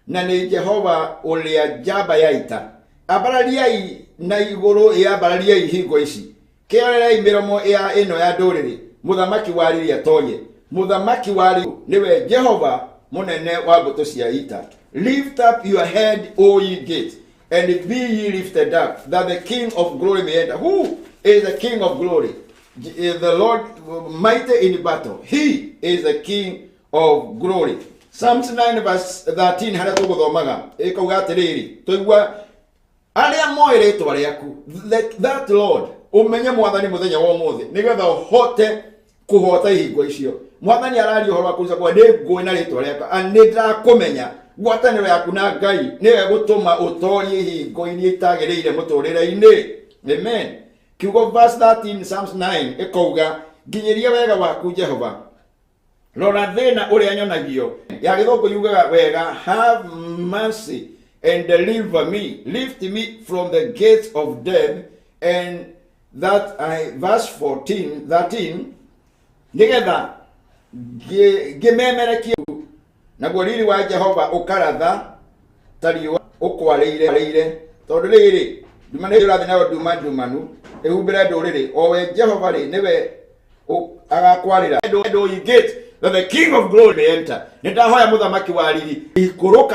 na nĩ Jehova ũrĩa njamba ya ita. Ambarariai na igũrũ, ĩambarariai ihingo ici, kĩrorerei mĩromo ya ĩno ya ndũrĩrĩ, mũthamaki wa riri atonye. Mũthamaki wa riri nĩwe Jehova mũnene wa mbũtũ cia ita. Lift up your head, O ye gates, and be ye lifted up, that the King of glory may enter. Who is the King of glory? The Lord mighty in battle. He is the King of glory. Psalms 9 verse 13 harĩa tũgũthomaga ĩkauga atĩrĩrĩ, tũigua arĩa moĩ rĩtwa rĩaku, that Lord, ũmenye mwathani mũthenya wa ũmũthĩ nĩgetha ũhote kũhota ihingo icio. Mwathani araria ũhoro wa kũruca kwa nĩ ngũĩ na rĩtwa rĩakwa, nĩ ndĩrakũmenya. Ngwatanĩro yaku na Ngai nĩyo ĩgũtũma ũtorie ihingo iria itagĩrĩire mũtũrĩre-inĩ. Amen. Kiugo verse 13 Psalms 9 ĩkauga nginyĩria wega waku Jehova, rora thĩna ũrĩa nyonagio. Ya gĩthũngũ yugaga wega, have mercy and deliver me, lift me from the gates of death, and that I, verse 14 13, nĩgetha ngĩmemerekie naguo riri wa Jehova ũkaratha ta riũa ũkwarĩire. Tondũ rĩrĩ, nduma nĩ ũrathiĩ nayo, nduma ndumanu ĩhumbĩre ndũrĩrĩ, o we Jehova rĩ nĩwe agakwarĩra. O ye gate, that the King of glory may enter. Nĩ ndahoya mũthamaki wa riri ikũrũka.